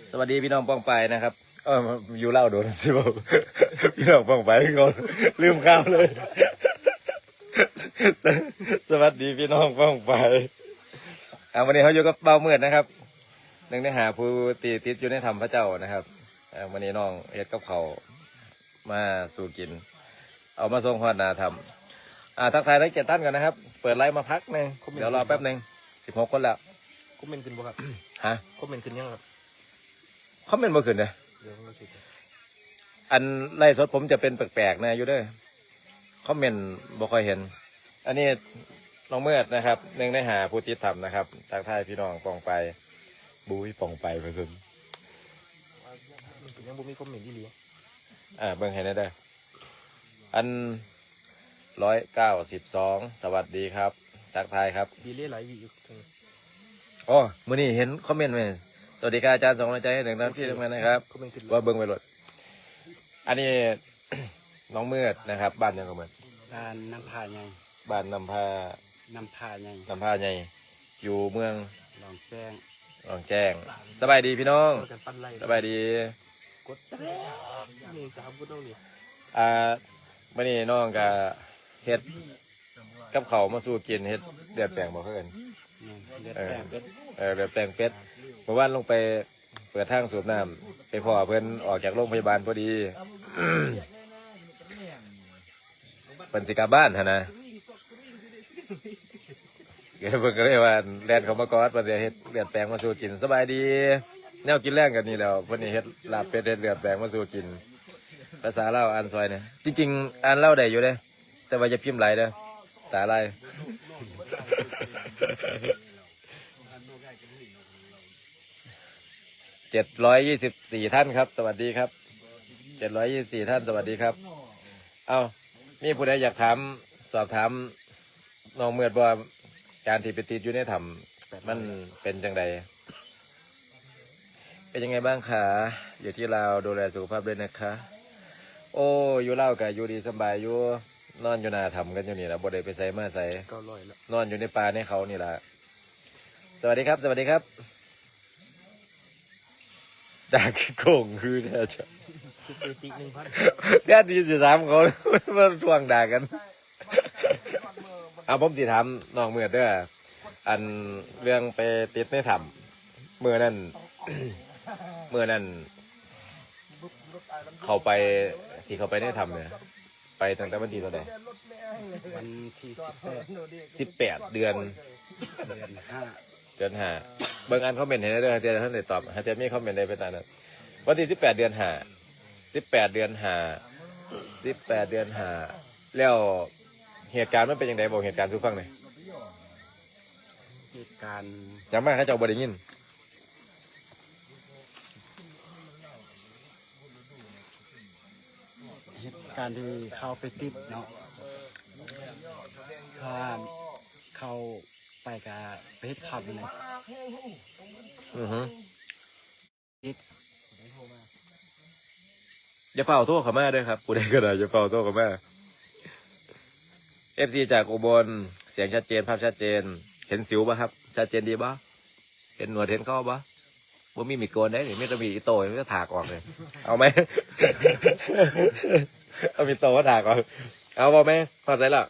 ສະຫວັດດີພີ່ນ້ອງປ້ອງປາຍນະຄັບ. ເອີ ຢູ່ລາວໂດນຊິເວົ້າ ພີ່ນ້ອງປ້ອງປາຍຄືເກົ່າ ລືມຂ່າວເລີຍ. ສະຫວັດດີພີ່ນ້ອງປ້ອງປາຍ. ອ່າ ວັນນີ້ເຮົາຢູ່ກັບບ່າວມືດນະຄັບ ໜຶ່ງໃນຫ້າຜູ້ທີ່ຕິດຢູ່ໃນຖ້ຳພະເຈົ້ານະຄັບ. ອ່າ ວັນນີ້ນ້ອງເຮັດກັບເຂົ້າມາສູ່ກິນ ເອົາມາສົ່ງຮອດໜ້າຖ້ຳ. ອ່າ ທັກທາຍທັງເຈັດທ່ານກ່ອນນະຄັບ. ເປີດໄລຟ໌ມາພັກໜຶ່ງ ຄອມເມັນ ດຽວລໍແປັບໜຶ່ງ. ສິບຫົກຄົນແລ້ວ. ຄອມເມັນຂຶ້ນບໍ່ຄັບ? ຮະ? ຄອມເມັນຂຶ້ນຍັງຄັບ? ຄອມເມັນບໍ່ຂຶ້ນເດ້. ດຽວມັນຊິຂຶ້ນ. ອັນໄລຟ໌ສົດຜົມຈະເປັນແປກໆແດ່ຢູ່ເດີ ຄອມເມັນບໍ່ຄ່ອຍເຫັນ. ອັນນີ້ນ້ອງເມີດນະຄັບ ໜຶ່ງໃນຫ້າຜູ້ຕິດຖ້ຳນະຄັບ. ທັກທາຍພີ່ນ້ອງປ້ອງປາຍ. ບຸ້ຍ ປ້ອງປາຍວ່າຊັ້ນ. ມັນກໍຍັງບໍ່ມີຄອມເມັນອີ່ຫຼີ. ອ່າ ເບິ່ງໃຫ້ແດ່ເດີ. ອັນ ຮ້ອຍເກົ້າສິບສອງ ສະຫວັດດີຄັບ ທັກທາຍຄັບ. ດີເລຫຼາຍວິຢູ່. ໂອ້ ມື້ນີ້ເຫັນຄອມເມັນແມ່ນ ສະຫວັດດີຄ່ະອາຈານ ສົ່ງກຳລັງໃຈໃຫ້ເຖິງທັງທີ່ທັງນັ້ນນະຄັບ. ຄອມເມັນຂຶ້ນ ວ່າເບິ່ງໄວ້ໂລດ. ອັນນີ້ນ້ອງເມີດນະຄັບ ບ້ານຫຍັງກໍເມີດ? ບ້ານນ້ຳຜາໃຫຍ່. ບ້ານນ້ຳຜາ ນ້ຳຜາໃຫຍ່. ນ້ຳຜາໃຫຍ່ ຢູ່ເມືອງ ຫຼອງແຈ້ງ. ຫຼອງແຈ້ງ. ສະບາຍດີພີ່ນ້ອງ. ສະບາຍດີ. ກົດແຊຣ໌ ນີ້ສາມຄົນນ້ອງນີ້. ອ່າ ມື້ນີ້ນ້ອງກະເຮັດກັບເຂົ້າມາສູ່ກິນ ເຮັດເລືອດແປງບໍ່ ເອີ້ນ? ແມ່ນ ເລືອດແປງເປັດ. ເອີ ເລືອດແປງເປັດ. ເມື່ອວານລົງໄປເປີດທາງສູບນ້ຳ ໄປພໍ້ເພິ່ນອອກຈາກໂລງພະຍາບານພໍດີ. ເພິ່ນຊິກັບບ້ານຫັ້ນນະ ເພິ່ນກໍເລີຍວ່າແລ່ນເຂົ້າມາກອດ ວ່າຊິເຮັດເລືອດແປງມາສູ່ກິນ. ສະບາຍດີ. ແນວກິນແລງກໍນີ້ແຫຼ້ວ ເພິ່ນນີ້ເຮັດລາບເປັດ ເຮັດເລືອດແປງມາສູ່ກິນ. ພາສາລາວອ່ານຊ່ອຍແດ່. ຈິງໆ ອ່ານລາວໄດ້ຢູ່ເດ້ ແຕ່ວ່າຢ່າພິມຫຼາຍເດີ ຕາລາຍ. ເຈັດຮ້ອຍຊາວສີ່ທ່ານຄັບ ສະຫວັດດີຄັບ. ເຈັດຮ້ອຍຊາວສີ່ທ່ານ ສະຫວັດດີຄັບ. ເອົ້າ ມີຜູ້ໃດຢາກຖາມ ສອບຖາມນ້ອງເມືອດບໍ່ ວ່າການທີ່ໄປຕິດຢູ່ໃນຖ້ຳ ມັນເປັນຈັ່ງໃດ? เป็นยังไงบ้างคะ อยู่ที่ลาวดูแลสุขภาพด้วยนะคะ. ໂອ້ ຢູ່ລາວກໍຢູ່ດີສະບາຍຢູ່ ນອນຢູ່ໜ້າຖ້ຳກັນຢູ່ນີ້ລະ ບໍ່ໄດ້ໄປໃສມາໃສ ເກົ້າຮ້ອຍແລ້ວ ນອນຢູ່ໃນປ່າໃນເຂົານີ້ລະ. ສະຫວັດດີຄັບ ສະຫວັດດີຄັບ. ດາຄືໂກງຄືແທ້ຈ້ະ ຄືຕິກໜຶ່ງພັນ ແທນທີ່ຊິຖາມເຂົາ ມາທວງດາກັນ. ເອົາ ຜົມຊິຖາມນ້ອງເມືອດເດີ ອັນເລື່ອງໄປຕິດໃນຖ້ຳ ມື້ນັ້ນ ມື້ນັ້ນເຂົ້າໄປ ທີ່ເຂົ້າໄປໃນຖ້ຳນີ້ ໄປຕັ້ງແຕ່ວັນທີເທົ່າໃດ? ວັນທີສິບແປດ ສິບແປດເດືອນ ເດືອນຫ້າ ເດືອນຫ້າ. ເບິ່ງອ່ານຄອມເມັນໃຫ້ແດ່ເດີ ຫາເທື່ອທ່ານໄດ້ຕອບ ຫາເທື່ອມີຄອມເມັນໃດໄປຕາມນັ້ນ. ວັນທີສິບແປດເດືອນຫ້າ ສິບແປດເດືອນຫ້າ ສິບແປດເດືອນຫ້າ ແລ້ວເຫດການມັນເປັນຈັ່ງໃດ? ເວົ້າເຫດການສູ່ຟັງແດ່. ເຫດການ ຢ່າງມາເຂົາເຈົ້າບໍ່ໄດ້ຍິນ. ເຫດການທີ່ເຂົາໄປຕິດເນາະ ຖ້າເຂົ້າໄປກະໄປເຮັດຄຳນີ້ແຫຼະ. ອືຮຶ ຕິດ. ຢ່າຟ້າວໂທເຂົ້າມາເດີຄັບ ຜູ້ໃດກໍໄດ້ ຢ່າຟ້າວໂທເຂົ້າມາ. ເອັຟຊີຈາກອຸບົນ ສຽງຊັດເຈນ ພາບຊັດເຈນ. ເຫັນສິວບໍ່ຄັບ? ຊັດເຈນດີບໍ່? ເຫັນໜວດເຫັນເຂົາບໍ່? ບໍ່ມີມີດໂກນເດ້ນີ້ ມີແຕ່ມີດອີໂຕ້ ມີແຕ່ຖາກອອກເລີຍ. ເອົາໄໝ? ເອົາມີດໂຕ້ມາຖາກອອກ. ເອົາ ເວົ້າໄໝ? ຮອດໃສແລ້ວ?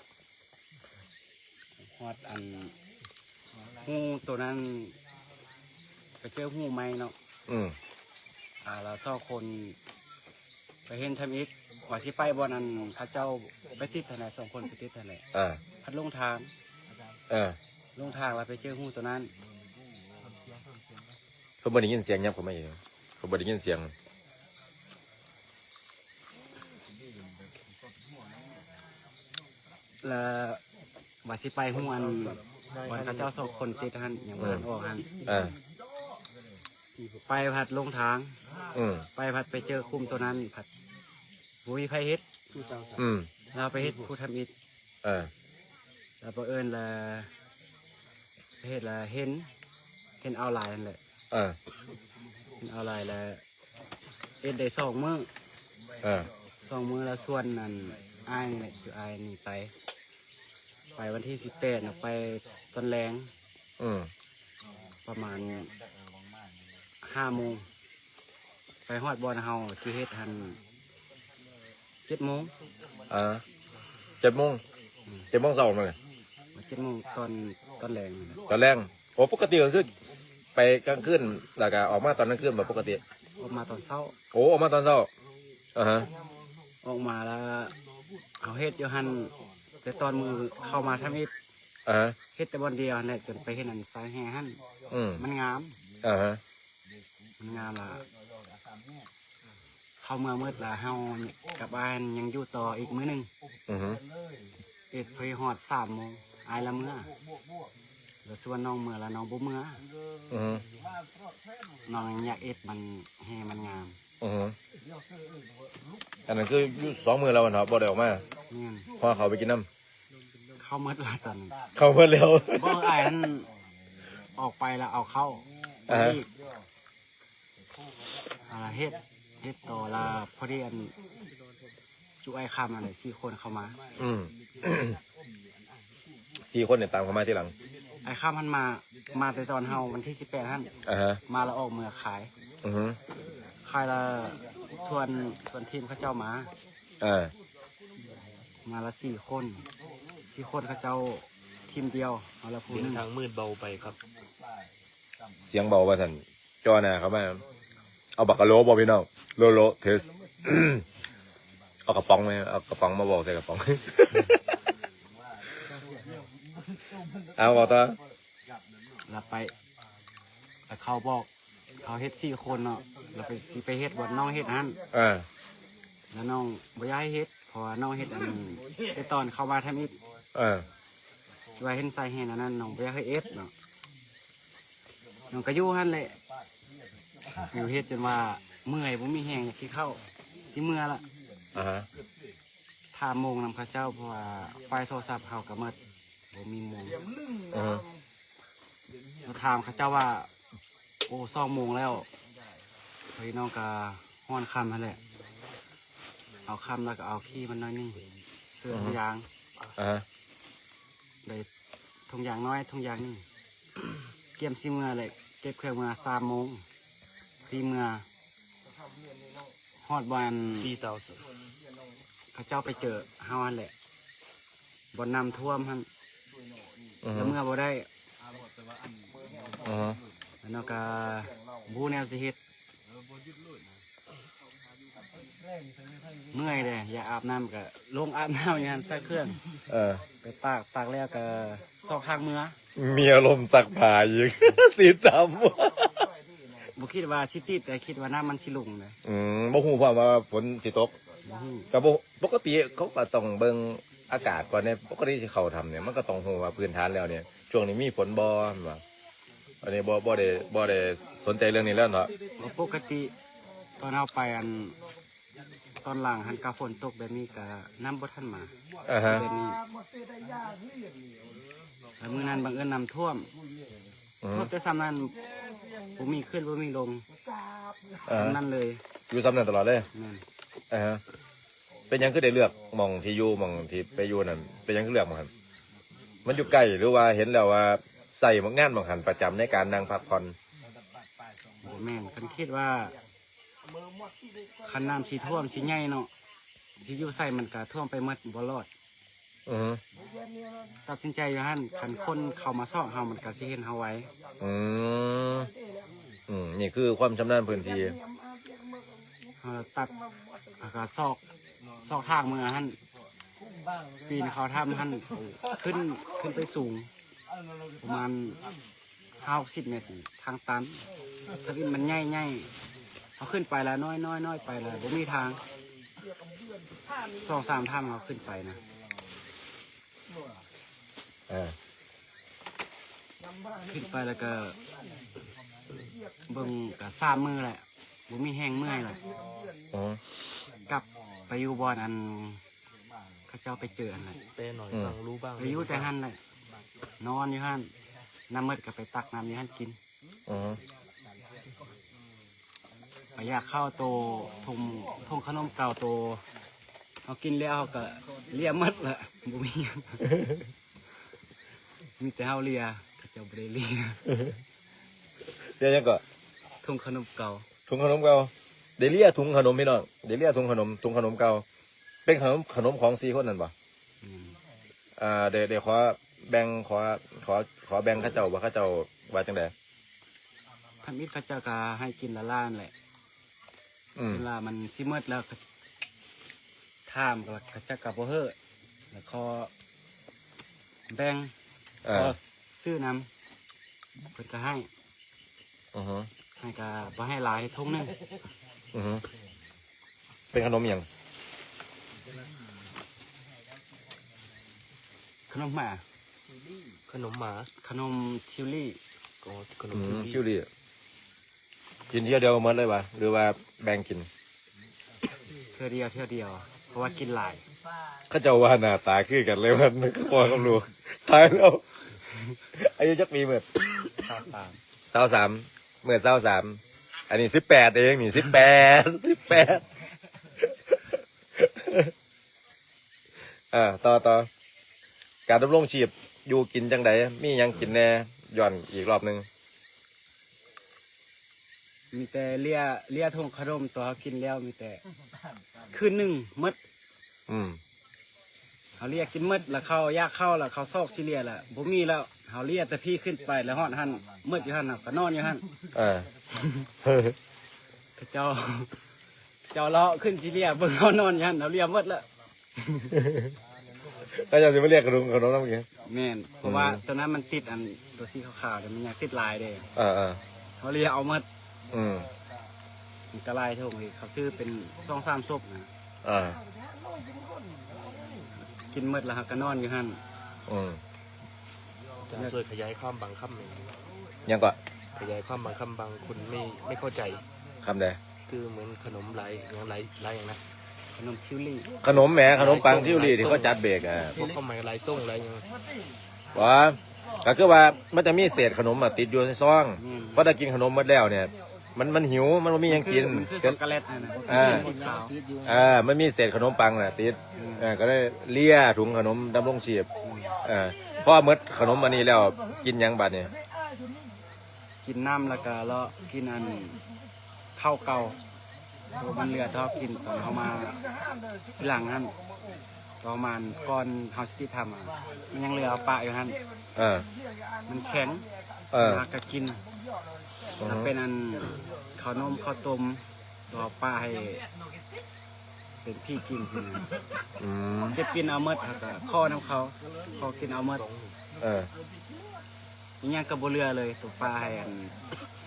ຮອດອັນ ຮູໂຕນັ້ນ ໄປເຈີຮູໃໝ່ເນາະ. ອືມ ອ່າ ລະສອງຄົນໄປເຫັນທຳອິດ ວ່າຊິໄປບ່ອນອັນເຂົາເຈົ້າໄປຕິດຫັ້ນແຫຼະ ສອງຄົນໄປຕິດຫັ້ນແຫຼະ. ອ່າ ພັດຫຼົງທາງ. ເອີ ຫຼົງທາງລະໄປເຈີຮູໂຕນັ້ນ. ເຂົາບໍ່ໄດ້ຍິນສຽງຫຍັບເຂົ້າມາອີກ ເຂົາບໍ່ໄດ້ຍິນສຽງ. ລະວ່າຊິໄປຮູອັນ ບ່ອນເຂົາເຈົ້າສອງຄົນຕິດຫັ້ນ ຍັງບໍ່ທັນອອກຫັ້ນ. ເອີ ໄປພັດຫຼົງທາງ. ອືມ ໄປພັດໄປເຈີຂຸມໂຕນັ້ນ ພັດບໍ່ມີໃຜເຮັດ. ອືມ ລາວໄປເຮັດພູທຳອິດ. ເອີ ລະບັງເອີນລະ ເຮັດລະເຫັນ ເຫັນອ່າວລາຍຫັ້ນແຫຼະ. ເອີ ເຫັນອ່າວລາຍລະ ເຮັດໄດ້ສອງມື້. ເອີ ສອງມື້ລະຊວນອັນ ອ້າຍນີ້ແຫຼະ ຄືອ້າຍນີ້ໄປ ໄປວັນທີສິບແປດນະ ໄປຕອນແລງ. ອືມ ປະມານຫ້າໂມງ. ໄປຮອດບ່ອນເຮົາຊິເຮັດຫັ້ນ ເຈັດໂມງ ອ່າ ເຈັດໂມງ ອືມ ເຈັດໂມງເຊົ້າມາເລີຍ ເຈັດໂມງຕອນ ຕອນແລງນີ້ແຫຼະ ຕອນແລງ. ໂອ້ ປົກກະຕິກໍຄືໄປກາງຄືນ ແລ້ວກໍອອກມາຕອນກາງຄືນບໍ່ປົກກະຕິ? ອອກມາຕອນເຊົ້າ. ໂອ້ ອອກມາຕອນເຊົ້າ. ອາຮະ ອອກມາແລ້ວເຮົາເຮັດຢູ່ຫັ້ນ ແຕ່ຕອນມື້ເຂົ້າມາທຳອິດ ອາຮະ ເຮັດແຕ່ບ່ອນດຽວຫັ້ນແຫຼະ ຈົນໄປເຫັນອັນຊາຍແຫ່ຫັ້ນ ອືມ ມັນງາມ ອາຮະ ມັນງາມລະ ເຂົ້າເມືອໝົດລະ ເຮົາກັບອ້າຍຍັງຢູ່ຕໍ່ອີກມື້ໜຶ່ງ ອືຮຶ ເຮັດພໍຮອດສາມໂມງ ອ້າຍລະເມືອ ລະຊວນນ້ອງເມືອ ລະນ້ອງບໍ່ເມືອ ອືຮຶ ນ້ອງຍັງຢາກເຮັດ ມັນແຫ່ມັນງາມ ອືຮຶ ອັນນັ້ນຄືຢູ່ສອງມື້ແລ້ວເນາະ ບໍ່ໄດ້ອອກມາ ແມ່ນ ເພາະເຂົ້າໄປກິນນຳ ເຂົ້າໝົດລະຕອນນັ້ນ ເຂົ້າໝົດແລ້ວ ບໍ່ ອ້າຍຫັ້ນອອກໄປລະເອົາເຂົ້າ ອາຮະ ອີກ ອ່າ ເຮັດ ເຮັດຕໍ່ລະ ພໍດີອັນຈຸອ້າຍຄຳຫັ້ນແຫຼະ ສີ່ຄົນເຂົ້າມາ ອືມ ສີ່ຄົນນີ້ຕາມເຂົ້າມາທີຫຼັງ ອ້າຍຄຳຫັ້ນມາ ມາແຕ່ຕອນເຮົາວັນທີສິບແປດຫັ້ນ ອາຮະ ມາລະອອກເມືອຂາຍ ອືຮຶ ຂາຍລະຊວນ ຊວນທີມເຂົາເຈົ້າມາ ເອີ ມາລະສີ່ຄົນ ສີ່ຄົນເຂົາເຈົ້າທີມດຽວ ເຮົາລະຜູ້ໜຶ່ງ ສຽງທາງມືດເບົາໄປຄັບ ສຽງເບົາວ່າຊັ້ນ ຈ່ອໜ້າເຂົ້າມາ ເອົາບັກກະໂຫຼບໍ່ພີ່ນ້ອງ ໂຫຼໂຫຼເທສ ເອົາກະປ໋ອງແມ ເອົາກະປ໋ອງມາເວົ້າໃສ່ກະປ໋ອງ ເອົາເວົ້າຕໍ່ ລະໄປ ລະເຂົາບອກ ເຂົາເຮັດສີ່ຄົນເນາະ ລະໄປ ຊິໄປເຮັດບ່ອນນ້ອງເຮັດຫັ້ນ ເອີ ລະນ້ອງບໍ່ຢາກໃຫ້ເຮັດ ເພາະວ່ານ້ອງເຮັດອັນ ແຕ່ຕອນເຂົ້າມາທຳອິດ ເອີ ວ່າເຫັນຊາຍແຫ່ອັນນັ້ນ ນ້ອງບໍ່ຢາກໃຫ້ເຮັດເນາະ ນ້ອງກະຢູ່ຫັ້ນແຫຼະ ຢູ່ເຮັດຈົນວ່າເມື່ອຍ ບໍ່ມີແຮງ ຢາກກິນເຂົ້າ ຊິເມືອລະ ອາຮະ ຖາມໂມງນຳເຂົາເຈົ້າ ເພາະວ່າໄຟໂທລະສັບເຮົາກະໝົດ ບໍ່ມີໂມງ ອືຮຶ ລະຖາມເຂົາເຈົ້າວ່າ ໂອ້ ສອງໂມງແລ້ວ ພໍດີນ້ອງກະຮ້ອນຄ່ຳຫັ້ນແຫຼະ ເອົາຄ່ຳລະກະເອົາຂີ້ມັນໜ້ອຍໜຶ່ງ ເສື້ອ ອືຮຶ ຖົງຢາງ ອາຮະ ໄດ້ຖົງຢາງນ້ອຍຖົງຢາງໜຶ່ງ ກຽມຊິເມືອແຫຼະ ເກັບເຄື່ອງເມືອສາມໂມງ ພໍດີເມືອ ຮອດບ່ອນ ເຂົາເຈົ້າໄປເຈີເຮົາຫັ້ນແຫຼະ ບ່ອນນ້ຳຖ້ວມຫັ້ນ ອືຮຶ ລະເມືອບໍ່ໄດ້ ອືຮຶ ລະນ້ອງກະບໍ່ຮູ້ແນວຊິເຮັດ ເມື່ອຍເດ້ ຢາກອາບນ້ຳກະລົງອາບນ້ຳຢູ່ຫັ້ນ ໃສ່ເຄື່ອງ ເອີ ໄປຕາກ ຕາກແລ້ວກະຊອກທາງເມືອ ມີອາລົມຊັກຜ້າອີກ ຕິດຕາມ ບໍ່ຄິດວ່າຊິຕິດ ແຕ່ຄິດວ່ານ້ຳມັນຊິລົງເດ້ ອືມ ບໍ່ຮູ້ພ້ອມວ່າຝົນຊິຕົກ ບໍ່ຮູ້ ກະບໍ່ ປົກກະຕິເຂົາກະຕ້ອງເບິ່ງອາກາດກ່ອນເດ້ ປົກກະຕິຊິເຂົ້າຖ້ຳນີ້ ມັນກະຕ້ອງຮູ້ວ່າພື້ນຖານແລ້ວນີ້ ຊ່ວງນີ້ມີຝົນບໍ່ ແມ່ນບໍ່? ອັນນີ້ບໍ່ ບໍ່ໄດ້ ບໍ່ໄດ້ສົນໃຈເລື່ອງນີ້ແລ້ວເນາະ ບໍ່ ປົກກະຕິຕອນເຮົາໄປອັນ ຕອນຫຼັງຫັ້ນກະຝົນຕົກແບບນີ້ກະນ້ຳບໍ່ທັນມາ ອາຮະ ແບບນີ້ ລະມື້ນັ້ນບັງເອີນນ້ຳຖ້ວມ ອືມ ຖ້ວມແຕ່ຊ່ຳນັ້ນ ບໍ່ມີຂຶ້ນບໍ່ມີລົງ ເອີ ຊ່ຳນັ້ນເລີຍ ຢູ່ຊ່ຳນັ້ນຕະຫຼອດເລີຍ ແມ່ນ ອາຮະ ເປັນຫຍັງຄືໄດ້ເລືອກໝ່ອງທີ່ຢູ່ ໝ່ອງທີ່ໄປຢູ່ນັ້ນ ເປັນຫຍັງຄືເລືອກໝ່ອງຫັ້ນ? ມັນຢູ່ໃກ້ ຫຼືວ່າເຫັນແລ້ວວ່າໃຊ້ງານໝ່ອງຫັ້ນປະຈຳໃນການນັ່ງພັກຜ່ອນ? ບໍ່ແມ່ນ ຄັນຄິດວ່າ ຄັນນ້ຳຊິຖ້ວມຊິໃຫຍ່ເນາະ ຊິຢູ່ໃສມັນກະຖ້ວມໄປໝົດ ບໍ່ລອດ ອືຮຶ ຕັດສິນໃຈຢູ່ຫັ້ນ ຄັນຄົນເຂົ້າມາຊອກເຮົາ ມັນກະຊິເຫັນເຮົາໄວ ອືມ ອືມ ນີ້ຄືຄວາມຊຳນານພື້ນທີ່ ເຮົາຕັດ ແລ້ວກະຊອກ ຊອກທາງເມືອຫັ້ນ ປີນເຂົ້າຖ້ຳຫັ້ນ ຂຶ້ນ ຂຶ້ນໄປສູງ ປະມານຫ້າຫົກສິບແມັດ ທາງຕັນ ທຳອິດມັນໃຫຍ່ໆ ເຮົາຂຶ້ນໄປລະນ້ອຍໆ ນ້ອຍໄປລະ ບໍ່ມີທາງ ສອງສາມຖ້ຳເຮົາຂຶ້ນໄປນະ ເອີ ຂຶ້ນໄປແລ້ວກະເບິ່ງກະສາມມື້ແຫຼະ ບໍ່ມີແຮງເມື່ອຍລະ ອືມ ກັບໄປຢູ່ບ່ອນອັນ ເຂົາເຈົ້າໄປເຈີຫັ້ນແຫຼະ ແປໜ້ອຍ ອືມ ຟັງຮູ້ບ້າງ ໄປຢູ່ແຕ່ຫັ້ນແຫຼະ ນອນຢູ່ຫັ້ນ ນ້ຳໝົດກະໄປຕັກນ້ຳຢູ່ຫັ້ນກິນ ອືມ ກະຢາກເຂົ້າໂຕ ຖົງ ຖົງຂະໜົມເກົ່າໂຕ ເຮົາກິນແລ້ວເຮົາກະເລຍໝົດລະ ບໍ່ມີຫຍັງ ມີແຕ່ເຮົາເລຍ ເຂົາເຈົ້າບໍ່ໄດ້ເລຍ ເລຍຫຍັງເກາະ? ຖົງຂະໜົມເກົ່າ ຖົງຂະໜົມເກົ່າ ໄດ້ເລຍຖົງຂະໜົມພີ່ນ້ອງ ໄດ້ເລຍຖົງຂະໜົມ ຖົງຂະໜົມເກົ່າ ເປັນຂະໜົມ ຂະໜົມຂອງສີ່ຄົນນັ້ນບໍ່? ອືມ ອ່າ ໄດ້ ໄດ້ຂໍແບ່ງ ຂໍ ຂໍ ຂໍແບ່ງເຂົາເຈົ້າບໍ່? ເຂົາເຈົ້າວ່າຈັ່ງໃດ? ທຳອິດເຂົາເຈົ້າກໍໃຫ້ກິນລະລ້ານແຫຼະ ອືມ ເວລາມັນຊິໝົດແລ້ວ ຖາມກໍເຂົາເຈົ້າກໍບໍ່ເຮີ້ ແລ້ວຂໍແບ່ງ ເອີ ຂໍຊື້ນຳ ເພິ່ນກໍໃຫ້ ອືຮຶ ໃຫ້ກໍບໍ່ໃຫ້ຫຼາຍ ຖົງໜຶ່ງ ອືຮຶ ເປັນຂະໜົມຫຍັງ? ຂະໜົມໝາ ຂະໜົມໝາ ຂະໜົມທິວລີ້ ອໍ ຂະໜົມ ອືມ ທິວລີ້ ທິວລີ້ ກິນເທື່ອດຽວໝົດເລີຍຫວາ ຫຼືວ່າແບ່ງກິນ? ເທື່ອດຽວ ເທື່ອດຽວ ເພາະວ່າກິນຫຼາຍ ເຂົາເຈົ້າວ່າໜ້າຕາຄືກັນເລີຍ ວ່າພໍ່ກັບລູກ ຕາຍແລ້ວ ອາຍຸຈັກປີເໝິດ? ຊາວສາມ ຊາວສາມ ເໝິດຊາວສາມ ອັນນີ້ສິບແປດເອງນີ້ ສິບແປດ ສິບແປດ ເອີ ຕໍ່ ຕໍ່ ການດຳລົງຊີບຢູ່ກິນຈັ່ງໃດ? ມີຫຍັງກິນແດ່? ຍ້ອນອີກລອບໜຶ່ງ ມີແຕ່ເລຍ ເລຍຖົງຂະໜົມ ຕອນເຮົາກິນແລ້ວ ມີແຕ່ຄືນໜຶ່ງໝົດ ອືມ ເຮົາເລຍກິນໝົດ ລະເຂົາຢາກເຂົ້າ ລະເຂົາຊອກຊິເລຍລະບໍ່ມີແລ້ວ ເຮົາເລຍແຕ່ພີ້ຂຶ້ນໄປ ລະຮອດຫັ້ນໝົດຢູ່ຫັ້ນ ເຮົາກໍນອນຢູ່ຫັ້ນ ເອີ ເຂົາເຈົ້າ ເຈົ້າເລາະຂຶ້ນຊິເລຍ ເບິ່ງເຮົານອນຢູ່ຫັ້ນ ເຮົາເລຍໝົດລະ ເຂົາເຈົ້າຊິມາລຽກຂະໜົມ ຂະໜົມນຳກິນ ແມ່ນ ເພາະວ່າ ອືມ ຕອນນັ້ນມັນຕິດອັນຕົວສີຂາວໆ ແຕ່ມັນຍັງຕິດຫຼາຍເດ້ ເອີໆ ເຮົາເລຍເອົາໝົດ ອືມ ມັນກໍຫຼາຍຖົງອີກ ເຂົາຊື້ເປັນສອງສາມສົບນະ ເອີ ກິນໝົດແລ້ວເຮົາກໍນອນຢູ່ຫັ້ນ ອືມ ອາຈານຊ່ວຍຂະຫຍາຍຄວາມບາງຄຳແໜ່ ຫຍັງເກາະ? ຂະຫຍາຍຄວາມບາງຄຳ ບາງຄົນໄມ່ ໄມ່ເຂົ້າໃຈ ຄຳໃດ? ຄືເໝືອນຂະໜົມຫຼາຍ ຫຍັງຫຼາຍ ຫຼາຍຫຍັງນະ ຂະໜົມທິວລີ້ ຂະໜົມແໝ ຂະໜົມປັງທິວລີ້ທີ່ເຂົາຈັດເບກອະ ພວກຄວາມໝາຍຫຼາຍຊົງຫຼາຍຫຍັງ ບໍ່ ກໍຄືວ່າມັນຈະມີເສດຂະໜົມມາຕິດຢູ່ໃນຊອງ ອືມ ພໍໄດ້ກິນຂະໜົມໝົດແລ້ວເນຍ ມັນ ມັນຫິວ ມັນບໍ່ມີຫຍັງກິນ ມັນຄື ມັນຄືຊັອກໂກແລັດຫັ້ນນະ ອ່າ ມັນມີເສັ້ນສີຂາວ ອ່າ ມັນມີເສດຂະໜົມປັງນະຕິດ ອືມ ເອີ ກໍເລີຍເລຍຖົງຂະໜົມດຳລົງຊີບ ອືມ ເອີ ພໍໝົດຂະໜົມອັນນີ້ແລ້ວ ກິນຫຍັງບາດນີ້? ກິນນ້ຳ ແລ້ວກໍເລາະກິນອັນເຂົ້າເກົ່າ ໂຕມັນເຫຼືອ ເຮົາກິນຕອນເຮົາມາທີຫຼັງຫັ້ນ ປະມານກ່ອນເຮົາຊິຕິດຖ້ຳ ມັນຍັງເຫຼືອ ເອົາປະຢູ່ຫັ້ນ ເອີ ມັນແຂງ ເອີ ເຮົາກໍກິນ ອືຮຶ ແລ້ວເປັນອັນເຂົ້າໜົມເຂົ້າຕົ້ມ ເຮົາປະໃຫ້ເປັນຜີກິນຊີ້ນະ ອືມ ເກັບກິນເອົາໝົດ ເຮົາກໍຂໍນຳເຂົາ ຂໍກິນເອົາໝົດ ເອີ ອີຫຍັງກໍບໍ່ເຫຼືອເລີຍ ໂຕປະໃຫ້ອັນ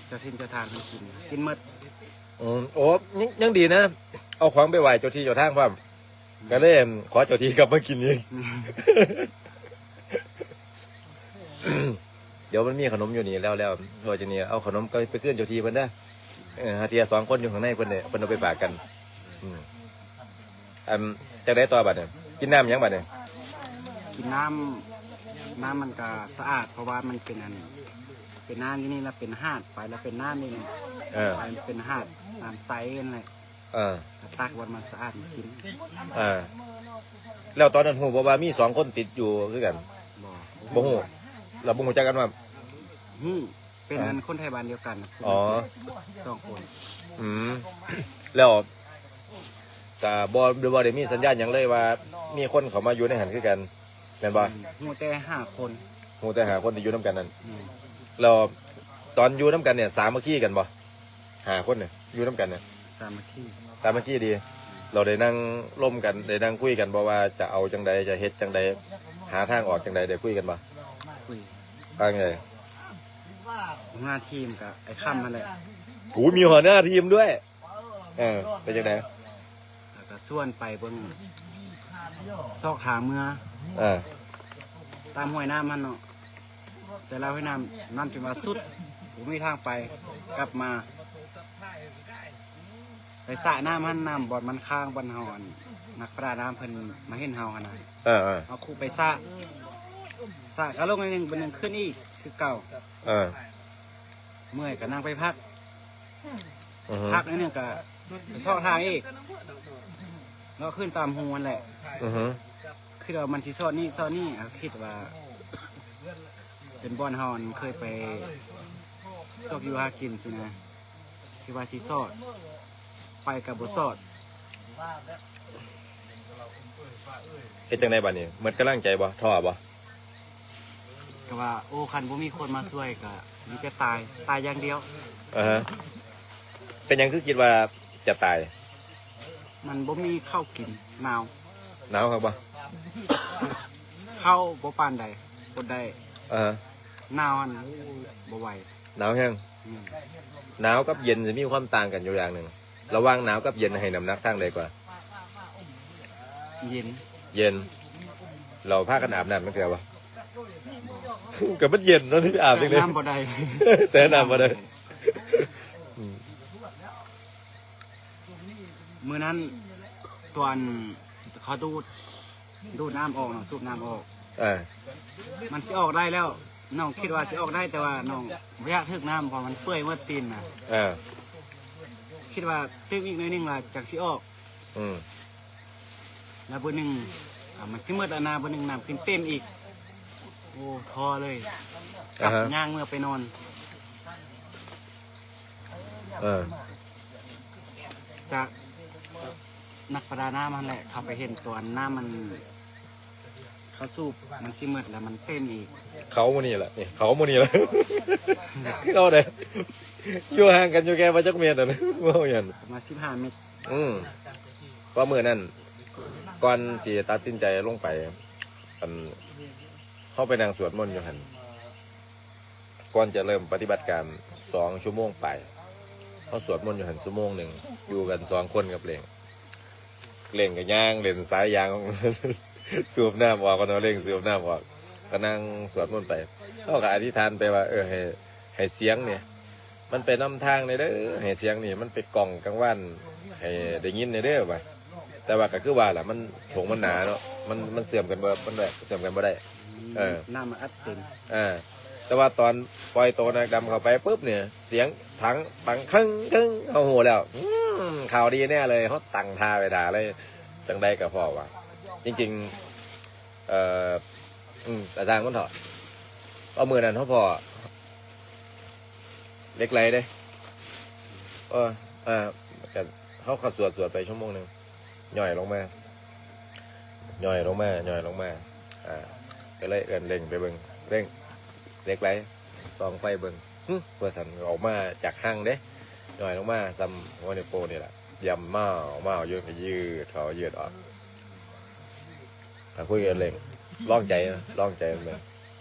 ເຈົ້າຖິ່ນເຈົ້າທາງເພິ່ນກິນ ກິນໝົດ ອືມ ໂອ້ ຍັງ ຍັງດີນະ ເອົາຂອງໄປໄຫວ້ເຈົ້າທີ່ເຈົ້າທາງພ້ອມ ກໍເລີຍຂໍເຈົ້າທີ່ກັບມາກິນອີກ ດຽວມັນມີຂະໜົມຢູ່ນີ້ແລ້ວ ແລ້ວ ເວົ້າຈັ່ງນີ້ ເອົາຂະໜົມໄປ ໄປຄືນເຈົ້າທີ່ເພິ່ນເດີ ເອີ ຫາເທື່ອສອງຄົນຢູ່ຂ້າງໃນເພິ່ນເດ້ ເພິ່ນເອົາໄປຝາກກັນ ອືມ ອັນ ຈັ່ງໃດຕໍ່ບາດນີ້? ກິນນ້ຳຫຍັງບາດນີ້? ກິນນ້ຳ ນ້ຳມັນກະສະອາດ ເພາະວ່າມັນເປັນອັນ ເປັນນ້ຳຢູ່ນີ້ ແລ້ວເປັນຫາດ ໄປແລ້ວເປັນນ້ຳຢູ່ນີ້ ເອີ ໄປເປັນຫາດ ນ້ຳໃສຫັ້ນແຫຼະ ເອີ ກໍຕັກວັນມາສະອາດມາກິນ ເອີ ແລ້ວຕອນນັ້ນຮູ້ບໍ່ວ່າມີສອງຄົນຕິດຢູ່ຄືກັນ? ບໍ່ ບໍ່ຮູ້ ແລ້ວບໍ່ຮູ້ຈັກກັນວ່າ ຮູ້ ເປັນອັນຄົນໄທບ້ານດຽວກັນນະ ອໍ ສອງຄົນ ອືມ ແລ້ວກະບໍ່ ບໍ່ໄດ້ມີສັນຍານຫຍັງເລີຍວ່າມີຄົນເຂົ້າມາຢູ່ໃນຫັ້ນຄືກັນ ແມ່ນບໍ່? ອືມ ຮູ້ແຕ່ຫ້າຄົນ ຮູ້ແຕ່ຫ້າຄົນທີ່ຢູ່ນຳກັນນັ້ນ ອືມ ແລ້ວຕອນຢູ່ນຳກັນນີ້ສາມັກຄີກັນບໍ່? ຫ້າຄົນນີ້ຢູ່ນຳກັນນີ້ ສາມັກຄີ ສາມັກຄີດີ ເຮົາໄດ້ນັ່ງລົມກັນ ໄດ້ນັ່ງຄຸຍກັນບໍ່ວ່າຈະເອົາຈັ່ງໃດ ຈະເຮັດຈັ່ງໃດ ຫາທາງອອກຈັ່ງໃດ ໄດ້ຄຸຍກັນບໍ່? ຄຸຍ ວ່າຈັ່ງໃດ? ຫົວໜ້າທີມກໍໄອ້ຄຳຫັ້ນແຫຼະ ໂອ້ ມີຫົວໜ້າທີມດ້ວຍ ເອີ ເປັນຈັ່ງໃດ? ແລ້ວກໍຊວນໄປເບິ່ງຊອກທາງເມືອ ເອີ ຕາມຫ້ວຍນ້ຳຫັ້ນເນາະ ແຕ່ລະຫ້ວຍນ້ຳ ນ້ຳຈົນວ່າສຸດ ບໍ່ມີທາງໄປ ກັບມາ ໄປສະນ້ຳຫັ້ນ ນ້ຳບ່ອນມັນຄ້າງ ບ່ອນເຮົາ ອັນ ນັກປະດານ້ຳເພິ່ນມາເຫັນເຮົາຫັ້ນນະ ເອີໆ ເຮົາຄຸໄປສະ ສະກະລົງໜ້ອຍໜຶ່ງ ບາດໜຶ່ງຂຶ້ນອີກຄືເກົ່າ ເອີ ເມື່ອຍກະນັ່ງໄປພັກ ອືຮຶ ພັກໜ້ອຍໜຶ່ງກະໄປຊອກທາງອີກ ເລາະຂຶ້ນຕາມຮູຫັ້ນແຫຼະ ອືຮຶ ຄິດວ່າມັນຊິຊອດນີ້ຊອດນີ້ ເຮົາຄິດວ່າເປັນບ່ອນເຮົາ ອັນ ເຄີຍໄປຊອກຢູ່ຫາກິນຊີ້ນະ ຄິດວ່າຊິຊອດ ໄປກໍບໍ່ສອດ. ເຮັດຈັ່ງໃດບາດນີ້? ໝົດກຳລັງໃຈບໍ່? ທໍ້ບໍ່? ກໍວ່າ ໂອ້ ຄັນບໍ່ມີຄົນມາຊ່ວຍກໍມີແຕ່ຕາຍ, ຕາຍຢ່າງດຽວ. ອາຮະ. ເປັນຫຍັງຄືຄິດວ່າຈະຕາຍ? ມັນບໍ່ມີເຂົ້າກິນ, ໜາວ. ໜາວຄັກບໍ່? ເຂົ້າບໍ່ປານໃດ, ອົດໄດ້. ອາຮະ. ໜາວຫັ້ນບໍ່ໄຫວ. ໜາວແຮງ. ແມ່ນ. ໜາວກັບເຢັນຊິມີຄວາມຕ່າງກັນຢູ່ຢ່າງໜຶ່ງ. ລະຫວ່າງໜາວກັບເຢັນໃຫ້ນ້ຳໜັກທາງໃດກວ່າ? ເຢັນ. ເຢັນ. ລາວພາກັນອາບນ້ຳຈັກເທື່ອບໍ່? ກໍມັນເຢັນເນາະ ຊິໄປອາບຈັ່ງໃດ? ອາບນ້ຳບໍ່ໄດ້. ແຕ່ນ້ຳບໍ່ໄດ້. ອືມ. ມື້ນັ້ນຕອນເຂົາດູດ, ດູດນ້ຳອອກເນາະ, ສູບນ້ຳອອກ. ເອີ. ມັນຊິອອກໄດ້ແລ້ວ, ນ້ອງຄິດວ່າຊິອອກໄດ້, ແຕ່ວ່ານ້ອງບໍ່ຢາກຖືກນ້ຳ ເພາະມັນເປື່ອຍໝົດຕີນນະ. ເອີ. ຄິດວ່າຕື່ມອີກໜ້ອຍໜຶ່ງລະຈັ່ງຊິອອກ. ອືມ. ລະເບີໜຶ່ງ ອາ ມັນຊິໝົດແລ້ວນະ, ເບີໜຶ່ງນ້ຳຂຶ້ນເຕັມອີກ. ໂອ້ ທໍ້ເລີຍ. ອາຮະ. ກັບຍ່າງເມືອໄປນອນ. ເອີ. ຈາກນັກປະດານ້ຳຫັ້ນແຫຼະ ເຂົາໄປເຫັນຕອນນ້ຳມັນ ເຂົາສູບມັນຊິໝົດແລ້ວມັນເຕັມອີກ. ເຂົາໝູ່ນີ້ລະ ນີ້ ເຂົາໝູ່ນີ້ລະ ເຂົາເດ້ ຢູ່ຫ່າງກັນຢູ່ແຄ່ບໍ່ຈັກເມດຫັ້ນ ເວົ້າຫຍັງ ປະມານສິບຫ້າເມດ. ອືມ ເພາະມື້ນັ້ນ ກ່ອນຊິຕັດສິນໃຈລົງໄປ ອັນ ເຮົາໄປນັ່ງສວດມົນຢູ່ຫັ້ນ ກ່ອນຈະເລີ່ມປະຕິບັດການສອງຊົ່ວໂມງປາຍ ເຮົາສວດມົນຢູ່ຫັ້ນຊົ່ວໂມງໜຶ່ງ ຢູ່ກັນສອງຄົນກັບເຫຼັ່ງ. ເຫຼັ່ງກໍຍ່າງເຫຼັ່ນສາຍຢາງ ສູບນ້ຳອອກ ເນາະ ເຫຼັ່ງສູບນ້ຳອອກ ກໍນັ່ງສວດມົນໄປ. ເຮົາກໍອະທິຖານໄປວ່າ ເອີ ໃຫ້ ໃຫ້ສຽງນີ້ ມັນໄປນຳທາງແດ່ເດີ ໃຫ້ສຽງນີ້ມັນໄປກ້ອງກາງວານ ໃຫ້ໄດ້ຍິນແດ່ເດີວ່າ. ແຕ່ວ່າກໍຄືວ່າລະ ມັນ ຖົງມັນໜາເນາະ ມັນ ມັນເຊື່ອມກັນບໍ່ ມັນແບບເຊື່ອມກັນບໍ່ໄດ້. ອືມ ເອີ ນ້ຳມັນອັດເຕັມ. ອ່າ ແຕ່ວ່າຕອນປ່ອຍໂຕນາງດຳເຂົ້າໄປປຶບນີ້ ສຽງຖັງດັງເຄິ່ງໆ ເຮົາຮູ້ແລ້ວ ອືມ ຂ່າວດີແນ່ເລີຍ ເຮົາຕັ້ງທ່າໄວ້ຖ້າເລີຍ. ຈັ່ງໃດກໍພໍວ່າ ຈິງໆ ເອີ ອືມ ກະຊ່າງມັນເຖາະ ເພາະມື້ນັ້ນເຮົາພໍ້ເຫຼັກໄຫຼເດ້. ເອີ ເອີ ກະເຮົາກໍສວດ ສວດໄປຊົ່ວໂມງໜຶ່ງ ຍ່ອຍລົງມາ ຍ່ອຍລົງມາ ຍ່ອຍລົງມາ ອ່າ ກໍເລີຍເອີ້ນເຫຼັ່ງໄປເບິ່ງ ເຫຼັ່ງ ເຫຼັກໄຫຼ ສ່ອງໄຟເບິ່ງ ຫຶ ວ່າຊັ້ນ ອອກມາຈາກຮັງເດ້ ຍ່ອຍລົງມາສ່ຳຫົວນິ້ວໂປ້ງນີ້ລະ ຢ້ຳມາວມາວຢູ່ ກໍຢືດເຂົ້າຢືດອອກ. ກໍຄຸຍກັນເຫຼັ່ງ ລອງໃຈນະ ລອງໃຈເບິ່ງ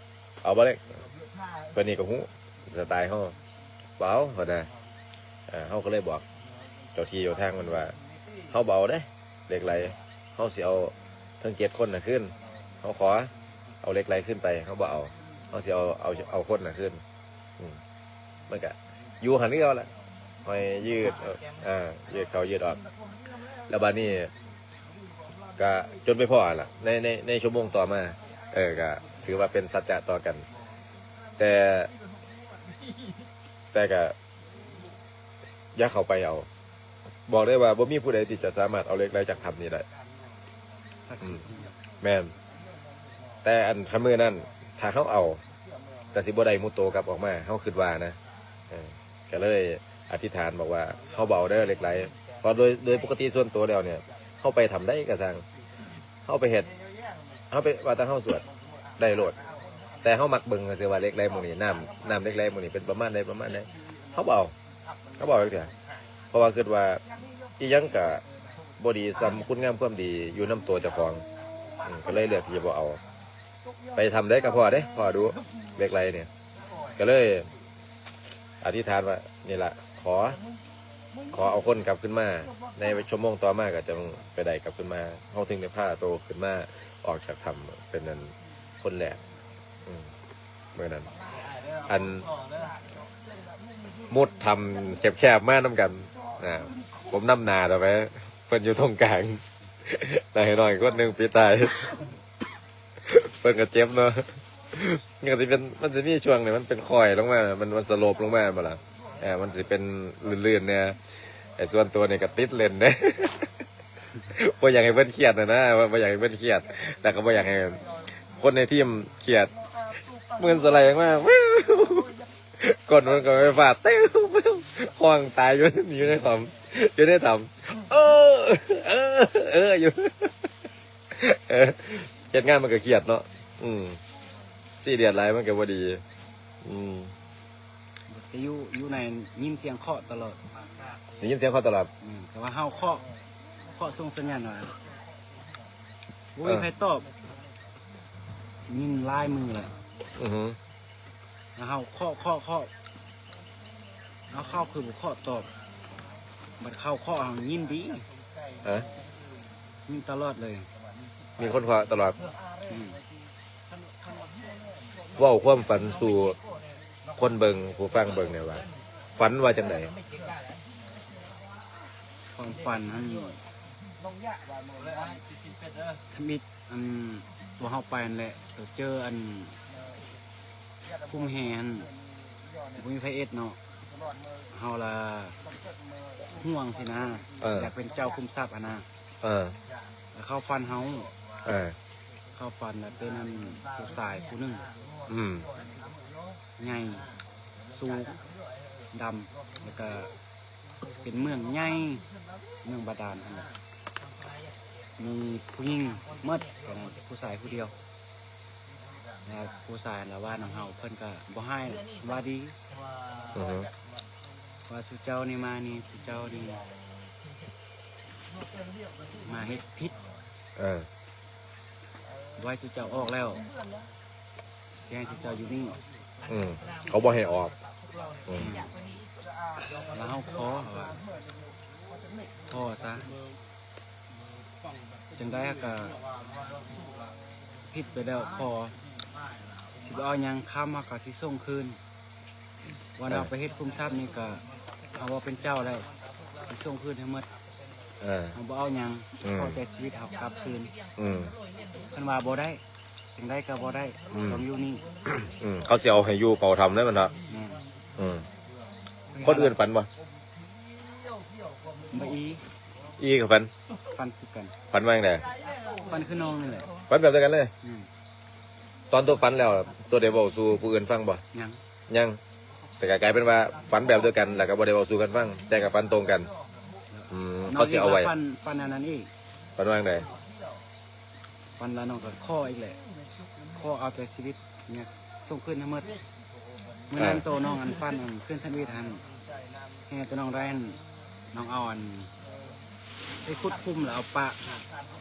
ເອົາບໍ່ເຫຼັ່ງ? ເພິ່ນນີ້ກໍຮູ້ສະໄຕເຮົາ ບໍ່ເອົາ ເພິ່ນນະ. ເຮົາກໍເລີຍບອກເຈົ້າທີ່ເຈົ້າທາງເພິ່ນວ່າ ເຮົາບໍ່ເອົາເດ້ ເຫຼັກໄຫຼ ເຮົາຊິເອົາທັງເຈັດຄົນນະຄືນ ເຮົາຂໍເອົາເຫຼັກໄຫຼຄືນໄປ ເຮົາບໍ່ເອົາ ເຮົາຊິເອົາ ເອົາ ເອົາຄົນນະຄືນ. ອືມ ມັນກະຢູ່ຫັ້ນຄືເກົ່າລະ ຂ້ອຍຢືດ ເອີ ອ່າ ຢືດເຂົ້າຢືດອອກ ແລ້ວບາດນີ້ກະຈົນໄປພໍ້ຫັ້ນລະ ໃນ ໃນ ໃນຊົ່ວໂມງຕໍ່ມາ ເອີ ກະຖືວ່າເປັນສັດຈະຕໍ່ກັນ ແຕ່ ແຕ່ກະຢ່າເຂົ້າໄປເອົາ ບອກໄດ້ວ່າບໍ່ມີຜູ້ໃດທີ່ຈະສາມາດເອົາເຫຼັກໄຫຼຈາກຖ້ຳນີ້ໄດ້. ສັກສິດ ອືມ ແມ່ນ ແຕ່ອັນຄັນມື້ນັ້ນ ຖ້າເຮົາເອົາ ກໍຊິບໍ່ໄດ້ມຸດໂຕກັບອອກມາ ເຮົາຄິດວ່ານະ. ເອີ ກໍເລີຍອະທິຖານບອກວ່າ ເຮົາບໍ່ເອົາເດີເຫຼັກໄຫຼ ເພາະໂດຍ ໂດຍປົກກະຕິສ່ວນໂຕແລ້ວນີ້ ເຮົາໄປຖ້ຳໃດກໍຊ່າງ ເຮົາໄປເຮັດ ເຮົາໄປ ວ່າແຕ່ເຮົາສວດໄດ້ໂລດ ແຕ່ເຮົາມັກເບິ່ງຊື່ວ່າເຫຼັກໄຫຼໝ່ອງນີ້ ນ້ຳ ນ້ຳເຫຼັກໄຫຼໝ່ອງນີ້ເປັນປະມານໃດ ປະມານໃດ ເຮົາບໍ່ເອົາ. ເຮົາບໍ່ເອົາຈັກເທື່ອ ເພາະວ່າຄິດວ່າອີ່ຫຍັງກະບໍ່ດີສ່ຳຄຸນງາມຄວາມດີຢູ່ນຳຕົວເຈົ້າຂອງ ອືມ ກໍເລີຍເລືອກທີ່ຈະບໍ່ເອົາ. ໄປຖ້ຳໃດກໍພໍ້ເດ້ ພໍ້ດຸເຫຼັກໄຫຼນີ້ ກໍເລີຍອະທິຖານວ່າ ນີ້ລະ ຂໍ ຂໍເອົາຄົນກັບຄືນມາ ໃນຊົ່ວໂມງຕໍ່ມາກໍຈັ່ງໄປໄດ້ກັບຄືນມາ ເຮົາເຖິງໄດ້ພາໂຕຂຶ້ນມາອອກຈາກຖ້ຳເປັນອັນຄົນແລກ. ອືມ ມື້ນັ້ນ ອັນ ມຸດຖ້ຳແຄບໆມານຳກັນ ອ່າ ຜົມນຳໜ້າເຂົ້າໄປ ເພິ່ນຢູ່ຕົງກາງ ນາຍນ້ອຍຄົນໜຶ່ງປິດທ້າຍ ເພິ່ນກໍເຈັບເນາະ ມັນກໍຊິເປັນ ມັນຊິມີຊ່ວງນີ້ ມັນເປັນຄ້ອຍລົງມາ ມັນ ມັນສະໂລບລົງມາແມ່ນບໍ່ລະ ເອີ ມັນຊິເປັນລື່ນໆແດ່ ໄອ້ສ່ວນຕົວນີ້ກໍຕິດເຫຼັ້ນເດ້. ບໍ່ຢາກໃຫ້ເພິ່ນຄຽດນະນະ ບໍ່ ບໍ່ຢາກໃຫ້ເພິ່ນຄຽດ ແລ້ວກໍບໍ່ຢາກໃຫ້ຄົນໃນທີມຄຽດ ໝື່ນສະໄລອອກມາ ກົ້ນມັນກໍໄຟຟ້າ ເຕັ້ວ ຮ້ອງຕາຍຢູ່ ຢູ່ໃນຄອມ ຢູ່ໃນຖ້ຳ ເອີ ເອີ ເອີ ຢູ່ ເອີ ເຮັດງານມັນກໍຄຽດເນາະ ອືມ ຊີຣຽສຫຼາຍມັນກໍບໍ່ດີ ອືມ ແຕ່ຢູ່ ຢູ່ໃນຍິນສຽງເຄາະຕະຫຼອດ ໄດ້ຍິນສຽງເຄາະຕະຫຼອດ ອືມ ແຕ່ວ່າເຮົາເຄາະ ເຄາະສົ່ງສັນຍານວ່າ ບໍ່ມີໃຜຕອບ ຍິນຫຼາຍມື້ແລ້ວ ອືຮຶ ແລ້ວເຮົາເຄາະ ເຄາະ ເຄາະ ເຮົາເຂົ້າຄືບໍ່ເຄາະຕອບ ບັດເຂົາເຄາະເຮົາຍິນດີ ຮະ ຍິນຕະຫຼອດເລີຍ ມີຄົນເຄາະຕະຫຼອດ ອືມ ເວົ້າຄວາມຝັນສູ່ຄົນເບິ່ງ ຜູ້ຟັງເບິ່ງແດ່ວ່າ ຝັນວ່າຈັ່ງໃດ? ຄວາມຝັນຫັ້ນ ທຳອິດ ອັນ ຕົວເຮົາໄປຫັ້ນແຫຼະ ຕົວເຈີອັນ ຄຸ້ມແຮ່ຫັ້ນ ບໍ່ມີໃຜເອັດເນາະ ເຮົາລະຫ່ວງຊີ້ນະ ເອີ ຢາກເປັນເຈົ້າຄຸ້ມຊັບຫັ້ນນະ ເອີ ແລ້ວເຂົາຝັນເຮົາ ເອີ ເຂົາຝັນວ່າເປັນອັນຜູ້ຊາຍຜູ້ໜຶ່ງ ອືມ ໃຫຍ່ ສູງ ດຳ ແລ້ວກະ ເປັນເມືອງໃຫຍ່ ເມືອງບາດານຫັ້ນແຫຼະ ມີຜູ້ຍິງໝົດ ແຕ່ນັ້ນຜູ້ຊາຍຜູ້ດຽວ ແລ້ວຜູ້ຊາຍລະວ່ານຳເຮົາ ເພິ່ນກະບໍ່ຮ້າຍ ວ່າດີ ອືຮຶ ວ່າສູ່ເຈົ້ານີ້ມານີ້ ສູ່ເຈົ້ານີ້ມາເຮັດຜິດ ເອີ ບໍ່ໃຫ້ສູ່ເຈົ້າອອກແລ້ວ ຊິໃຫ້ເຈົ້າຢູ່ນີ້ ອືມ ເຂົາບໍ່ໃຫ້ອອກ ອືມ ແລ້ວເຮົາຂໍວ່າ ຂໍຊະ ຈັ່ງໃດເຮົາກະຜິດໄປແລ້ວ ຂໍ ຊິບໍ່ເອົາຫຍັງ ຄຳເຮົາກະຊິສົ່ງຄືນ ວ່າເຮົາໄປເຮັດຄຸ້ມຊັບນີ້ກະ ເຮົາບໍ່ເປັນເຈົ້າແລ້ວ ຊິສົ່ງຄືນໃຫ້ໝົດ ເອີ ເຮົາບໍ່ເອົາຫຍັງ ອືມ ຂໍແຕ່ຊີວິດເຮົາກັບຄືນ ອືມ ເພິ່ນວ່າບໍ່ໄດ້ ຈັ່ງໃດກໍບໍ່ໄດ້ ອືມ ຕ້ອງຢູ່ນີ້ ອືມ ເຂົາຊິເອົາໃຫ້ຢູ່ເຝົ້າຖ້ຳເລີຍແມ່ນບໍ່? ແມ່ນ ອືມ ຄົນອື່ນຝັນບໍ່? ບໍ່ອີ ອີກໍຝັນ ຝັນຄືກັນ ຝັນວ່າຈັ່ງໃດ? ຝັນຄືນ້ອງນີ້ແຫຼະ ຝັນແບບດຽວກັນເລີຍ ອືມ ຕອນໂຕຝັນແລ້ວ ໂຕໄດ້ເວົ້າສູ່ຜູ້ອື່ນຟັງບໍ່? ຍັງ ຍັງ ແຕ່ກໍກາຍເປັນວ່າຝັນແບບດຽວກັນ ແລ້ວກໍບໍ່ໄດ້ເວົ້າສູ່ກັນຟັງ ແຕ່ກໍຝັນຕົງກັນ ອືມ ເຂົາຊິເອົາໄວ້ ຝັນ ຝັນອັນນັ້ນອີກ ຝັນວ່າຈັ່ງໃດ? ຝັນວ່ານ້ອງກໍຂໍອີກແຫຼະ ຂໍເອົາແຕ່ຊີວິດ ເອີ ສົ່ງຄືນໃຫ້ໝົດ ມື້ນັ້ນ ເອີ ໂຕນ້ອງອັນຝັນອັນຄືນທຳອິດຫັ້ນ ແຮ່ໂຕນ້ອງໄດ້ຫັ້ນ ນ້ອງເອົາອັນ ໄປຂຸດຂຸມແລ້ວເອົາປະ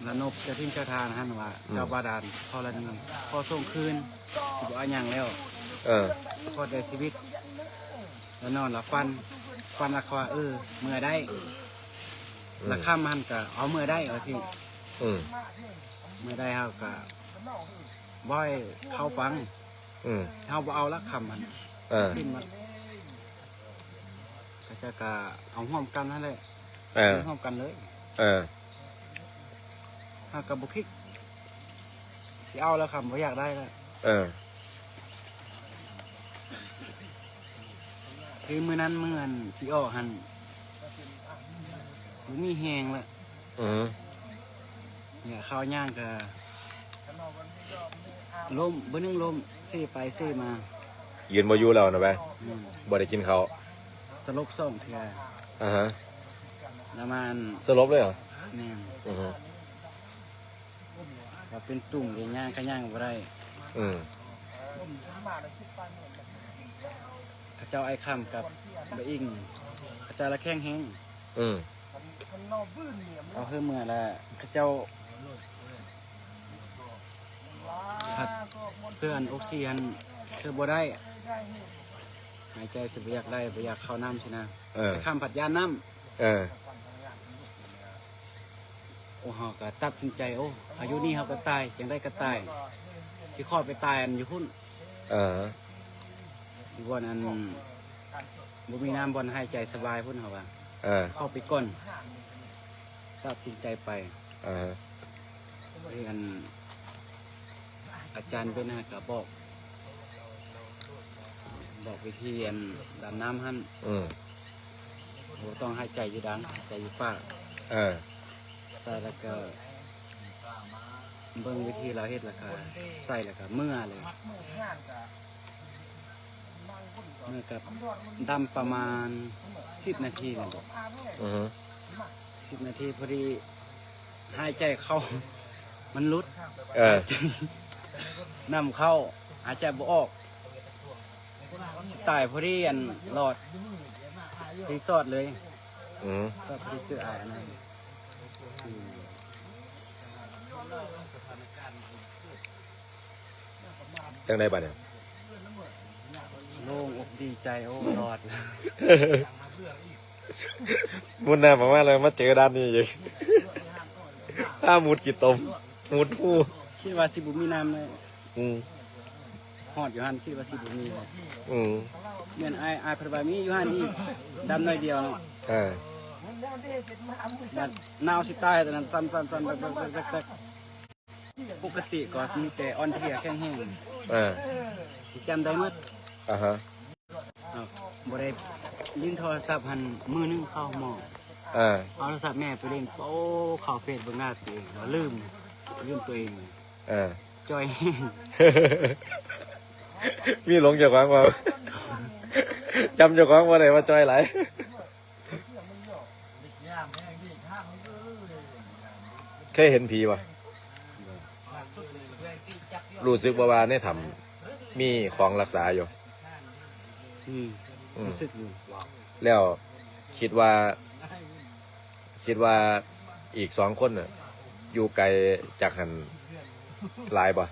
ແລ້ວນົບເຈົ້າຖິ່ນເຈົ້າທານຫັ້ນວ່າ ອືມ ເຈົ້າບາດານທໍລະນີ ຂໍສົ່ງຄືນ ຊິບໍ່ເອົາຫຍັງແລ້ວ ເອີ ຂໍແຕ່ຊີວິດ ແລ້ວນອນແລ້ວຝັນ ຝັນແລ້ວເຂົາວ່າ ເອີ ເມືອໄດ້ ອືມ ລະຄຳຫັ້ນກະເອົາເມືອໄດ້ວ່າຊີ້ ອືມ ເມືອໄດ້ເຮົາກະບໍ່ໃຫ້ເຂົາຟັງ ອືມ ເຮົາບໍ່ເອົາລະຄຳຫັ້ນ ເອີ ຂຶ້ນມາ ເຂົາເຈົ້າກະເອົາຮ່ວມກັນຫັ້ນແຫຼະ ເອີ ເອົາຮ່ວມກັນເລີຍ ເອີ ເຮົາກໍບໍ່ຄິດຊິເອົາແລ້ວ ຄຳບໍ່ຢາກໄດ້ແລ້ວ ເອີ ຄືມື້ນັ້ນ ມື້ອັນຊິອອກຫັ້ນ ບໍ່ມີແຮງແລ້ວ ອືມ ເນຍ ຄາວຍ່າງກະລົ້ມ ບຶດໜຶ່ງລົ້ມ ເຊໄປເຊມາ ຢືນບໍ່ຢູ່ແລ້ວນະ ແມ່ນ ບໍ່ໄດ້ກິນເຂົ້າ ສະຫຼົບສອງເທື່ອ ອາຮະ ປະມານ ສະຫຼົບເລີຍເຫາະ? ແມ່ນ ອືຮຶ ກໍເປັນຕຸ່ມເດ ຍ່າງກໍຍ່າງບໍ່ໄດ້ ອືມ ເຂົາເຈົ້າອ້າຍຄຳກັບບາອິງ ເຂົາເຈົ້າລະແຂງແຮງ ອືມ ເຂົາເຮີເມືອລະ ເຂົາເຈົ້າພັດເຊື້ອອັນອົກຊີຫັ້ນ ເຊື່ອບໍ່ໄດ້ ຫາຍໃຈຊິບໍ່ຢາກໄດ້ ບໍ່ຢາກເຂົ້ານ້ຳຊີ້ນະ ເອີ ອ້າຍຄຳພັດຢ້ານນ້ຳ ເອີ ໂອ້ ເຮົາກໍຕັດສິນໃຈ ໂອ້ ເຮົາຢູ່ນີ້ເຮົາກໍຕາຍ ຈັ່ງໃດກໍຕາຍ ຊິຂໍໄປຕາຍອັນຢູ່ພຸ້ນ ເອີ ຢູ່ບ່ອນອັນ ບໍ່ມີນ້ຳບ່ອນຫາຍໃຈສະບາຍພຸ້ນ ເຮົາວ່າ ເອີ ຂໍໄປກ່ອນ ຕັດສິນໃຈໄປ ເອີ ເອີ ອັນ ອາຈານເບັນຫັ້ນກໍບອກ ບອກວິທີອັນດຳນ້ຳຫັ້ນ ອືມ ບໍ່ຕ້ອງຫາຍໃຈຢູ່ດັງ ຫາຍໃຈຢູ່ປາກ ເອີ ໃສ່ແລ້ວກໍເບິ່ງວິທີລາວເຮັດ ແລ້ວກໍໃສ່ ແລ້ວກໍເມືອເລີຍ ເມືອກັບ ດຳປະມານ ສິບນາທີນັ້ນບໍ? ອືຮຶ ສິບນາທີພໍດີ ຫາຍໃຈເຂົ້າ ມັນຫຼຸດ ເອີ ນ້ຳເຂົ້າ ຫາຍໃຈບໍ່ອອກ ຊິຕາຍພໍດີ ອັນຫຼອດ ພໍດີຊອດເລີຍ. ອືມ ຊອດພໍດີເຈີອ້າຍອັນນັ້ນ. ອືມ ຈັ່ງໃດບາດນີ້? ໂລ່ງອົກດີໃຈ ໂອ້ ລອດ. ບຸນນາປະມານແລ້ວ ມາເຈີດ່ານນີ້ອີກ ພາມຸດຂີ້ຕົມ ມຸດຮູ. ຄິດວ່າຊິບໍ່ມີນ້ຳເລີຍ. ອືມ ຮອດຢູ່ຫັ້ນ ຄິດວ່າຊິບໍ່ມີເລີຍ. ອືມ ແມ່ນ ອ້າຍ ອ້າຍເພິ່ນວ່າມີຢູ່ຫັ້ນອີກ ດຳໜ້ອຍດຽວເນາະ. ເອີ ບັດໜາວຊິຕາຍ ຕອນນັ້ນສັ່ນໆໆໆໆ. ປົກກະຕິກໍມີແຕ່ອ່ອນເພຍແຂງແຮງ. ເອີ ຊິຈຳໄດ້ໝົດ. ອາຮະ ເອີ ບໍ່ໄດ້ຫຼິ້ນໂທລະສັບຫັ້ນ ມື້ໜຶ່ງເຂົ້າໂຮງໝໍ. ເອີ ເອົາໂທລະສັບແມ່ໄປຫຼິ້ນ ໂອ້ ເຂົ້າເຟສເບິ່ງໜ້າຕົວເອງ ວ່າລືມ ລືມຕົວເອງ. ເອີ ຈ່ອຍແຮງ. ມີຫຼົງເຈົ້າຂອງບໍ່? ຈຳເຈົ້າຂອງບໍ່ໄດ້ວ່າຈ່ອຍຫຼາຍ. ເຄີຍເຫັນຜີບໍ່? ຮູ້ສຶກບໍ່ວ່າໃນຖ້ຳມີຂອງລັກສາຢູ່? ອືມ ອືມ ຮູ້ສຶກຢູ່. ແລ້ວຄິດວ່າ ຄິດວ່າອີກສອງຄົນນະ ຢູ່ໄກຈາກຫັ້ນຫຼາຍບໍ່?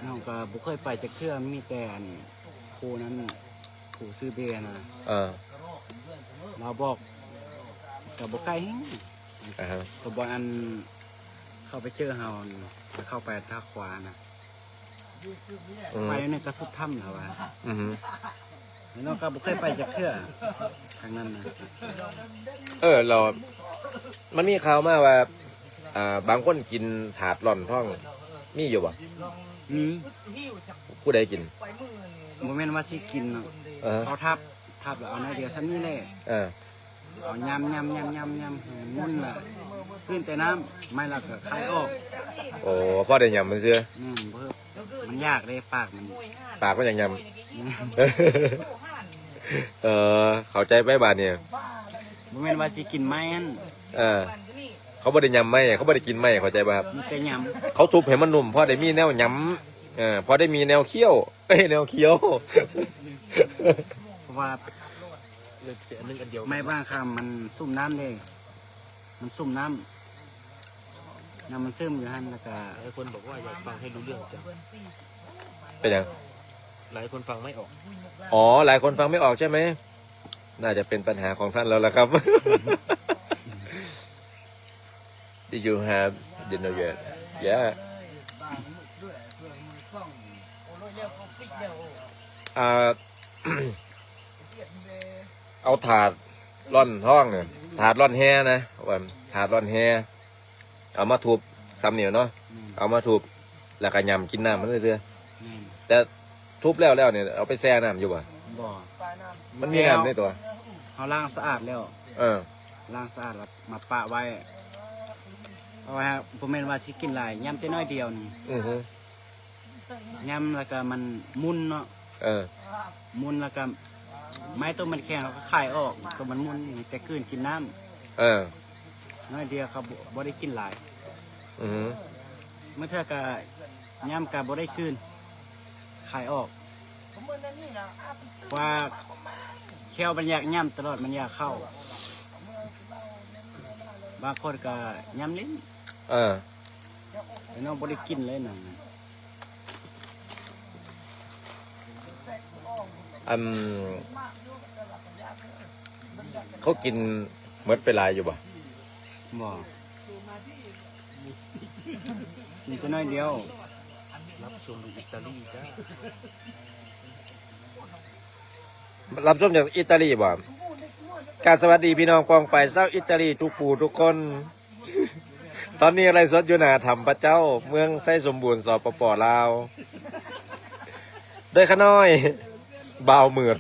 ນ້ອງກໍບໍ່ເຄີຍໄປຈັກເທື່ອ ມີແຕ່ອັນຜູ້ນັ້ນ ຜູ້ຊື່ເບນະ. ເອີ ລາວບອກ ກໍບໍ່ໄກແຮງ. ອາຮະ ກໍບ່ອນອັນເຂົາໄປເຈີເຮົາ ແລ້ວເຂົ້າໄປທາງຂວານະ. ອືມ ໄປນັ້ນກໍສຸດຖ້ຳແລ້ວວ່າ. ອືຮຶ ແລ້ວນ້ອງກໍບໍ່ເຄີຍໄປຈັກເທື່ອທາງນັ້ນນະ. ເອີ ແລ້ວມັນມີຂ່າວມາວ່າ ອ່າ ບາງຄົນກິນຖາດລ່ອນທອງ ມີຢູ່ບໍ່? ມີ. ຜູ້ໃດກິນ? ບໍ່ແມ່ນວ່າຊິກິນເນາະ. ເອີ ເຂົາທັບ ທັບແລ້ວເອົາໜ້ອຍດຽວສ່ຳນີ້ແຫຼະ. ເອີ ເອົາຍຳໆໆໆໆ ໝຸນລະ ກືນແຕ່ນ້ຳ ໄມ້ລະກໍຄາຍອອກ. ໂອ້ ພໍໄດ້ຍຳຊື່. ແມ່ນ ບໍ່ ມັນຢາກເດ້ ປາກມັນ ປາກມັນຢາກຍຳ. ແມ່ນ ເອີ ເຂົ້າໃຈໄປບາດນີ້. ບໍ່ແມ່ນວ່າຊິກິນໄມ້ຫັ້ນ. ເອີ ເຂົາບໍ່ໄດ້ຍຳໄມ້ ເຂົາບໍ່ໄດ້ກິນໄມ້ ເຂົ້າໃຈບໍ່ຄັບ? ມີແຕ່ຍຳ ເຂົາທຸບໃຫ້ມັນນຸ້ມ ພໍໄດ້ມີແນວຍຳ ເອີ ພໍໄດ້ມີແນວຄ້ຽວ ເອີຍ ແນວຄ້ຽວ. ເພາະວ່າ ເອີ ອັນໜຶ່ງອັນດຽວ ໄມ້ບາງຄຳມັນຊຸ່ມນ້ຳເດ້ ມັນຊຸ່ມນ້ຳ ນ້ຳມັນຊຶມຢູ່ຫັ້ນ ແລ້ວກະ ຫຼາຍຄົນບອກວ່າຢາກຟັງໃຫ້ຮູ້ເລື່ອງຈັງ. ເປັນຫຍັງ? ຫຼາຍຄົນຟັງໄມ່ອອກ. ອໍ ຫຼາຍຄົນຟັງໄມ່ອອກໃຊ່ໄໝ? ໜ້າຈະເປັນປັນຫາຂອງທ່ານແລ້ວລະຄັບ. Did you have dinner yet? Yeah. ອ່າ ເອົາຖາດລ່ອນທອງນະ ຖາດລ່ອນແຮ່ນະ ວ່າຖາດລ່ອນແຮ່ ເອົາມາທຸບ ສາມນິ້ວເນາະ. ແມ່ນ ເອົາມາທຸບ ແລ້ວກໍຫຍ້ຳກິນນ້ຳມັນຊື່ໆ. ແມ່ນ ແຕ່ທຸບແລ້ວໆນີ້ ເອົາໄປແຊ່ນ້ຳຢູ່ບໍ່? ບໍ່ ມັນມີນ້ຳໃນຕົວ. ເຮົາລ້າງສະອາດແລ້ວ ເອີ ລ້າງສະອາດແລ້ວມາປະໄວ້. ເພາະວ່າບໍ່ແມ່ນວ່າຊິກິນຫຼາຍ ຫຍ້ຳແຕ່ໜ້ອຍດຽວໜຶ່ງ. ອືຮຶ ຫຍ້ຳແລ້ວກໍມັນໝຸ່ນເນາະ. ເອີ ໝຸ່ນແລ້ວກໍໄມ້ຕົວມັນແຂງ ເຮົາກໍຄາຍອອກ ຕົວມັນໝຸ່ນ ໃຫ້ແຕ່ກືນກິນນ້ຳ. ເອີ ໜ້ອຍດຽວ ເຂົາບໍ່ ບໍ່ໄດ້ກິນຫຼາຍ. ອືຮຶ ບາງເທື່ອກໍຫຍ້ຳກໍບໍ່ໄດ້ກືນ ຄາຍອອກ ວ່າແຂ້ວມັນຢາກຫຍ້ຳຕະຫຼອດ ມັນຢາກເຂົ້າ. ບາງຄົນກໍຫຍ້ຳຫຼິ້ນ. ເອີ ແຕ່ນ້ອງບໍ່ໄດ້ກິນເລີຍນະ. ອັນ ເຂົາກິນໝົດໄປຫຼາຍຢູ່ບໍ່? ບໍ່ ກິນແຕ່ໜ້ອຍດຽວ. ຮັບຊົມຢູ່ອີຕາລີຈ້າ. ຮັບຊົມຈາກອີຕາລີບໍ່? ກາບສະຫວັດດີພີ່ນ້ອງປ້ອງປາຍຊາວອີຕາລີທຸກຜູ້ທຸກຄົນ. ຕອນນີ້ໄລຟ໌ສົດຢູ່ໜ້າຖ້ຳພະເຈົ້າ ເມືອງໄຊສົມບູນ ສປປ ລາວ ໂດຍຂ້ານ້ອຍ ບ່າວມືດ.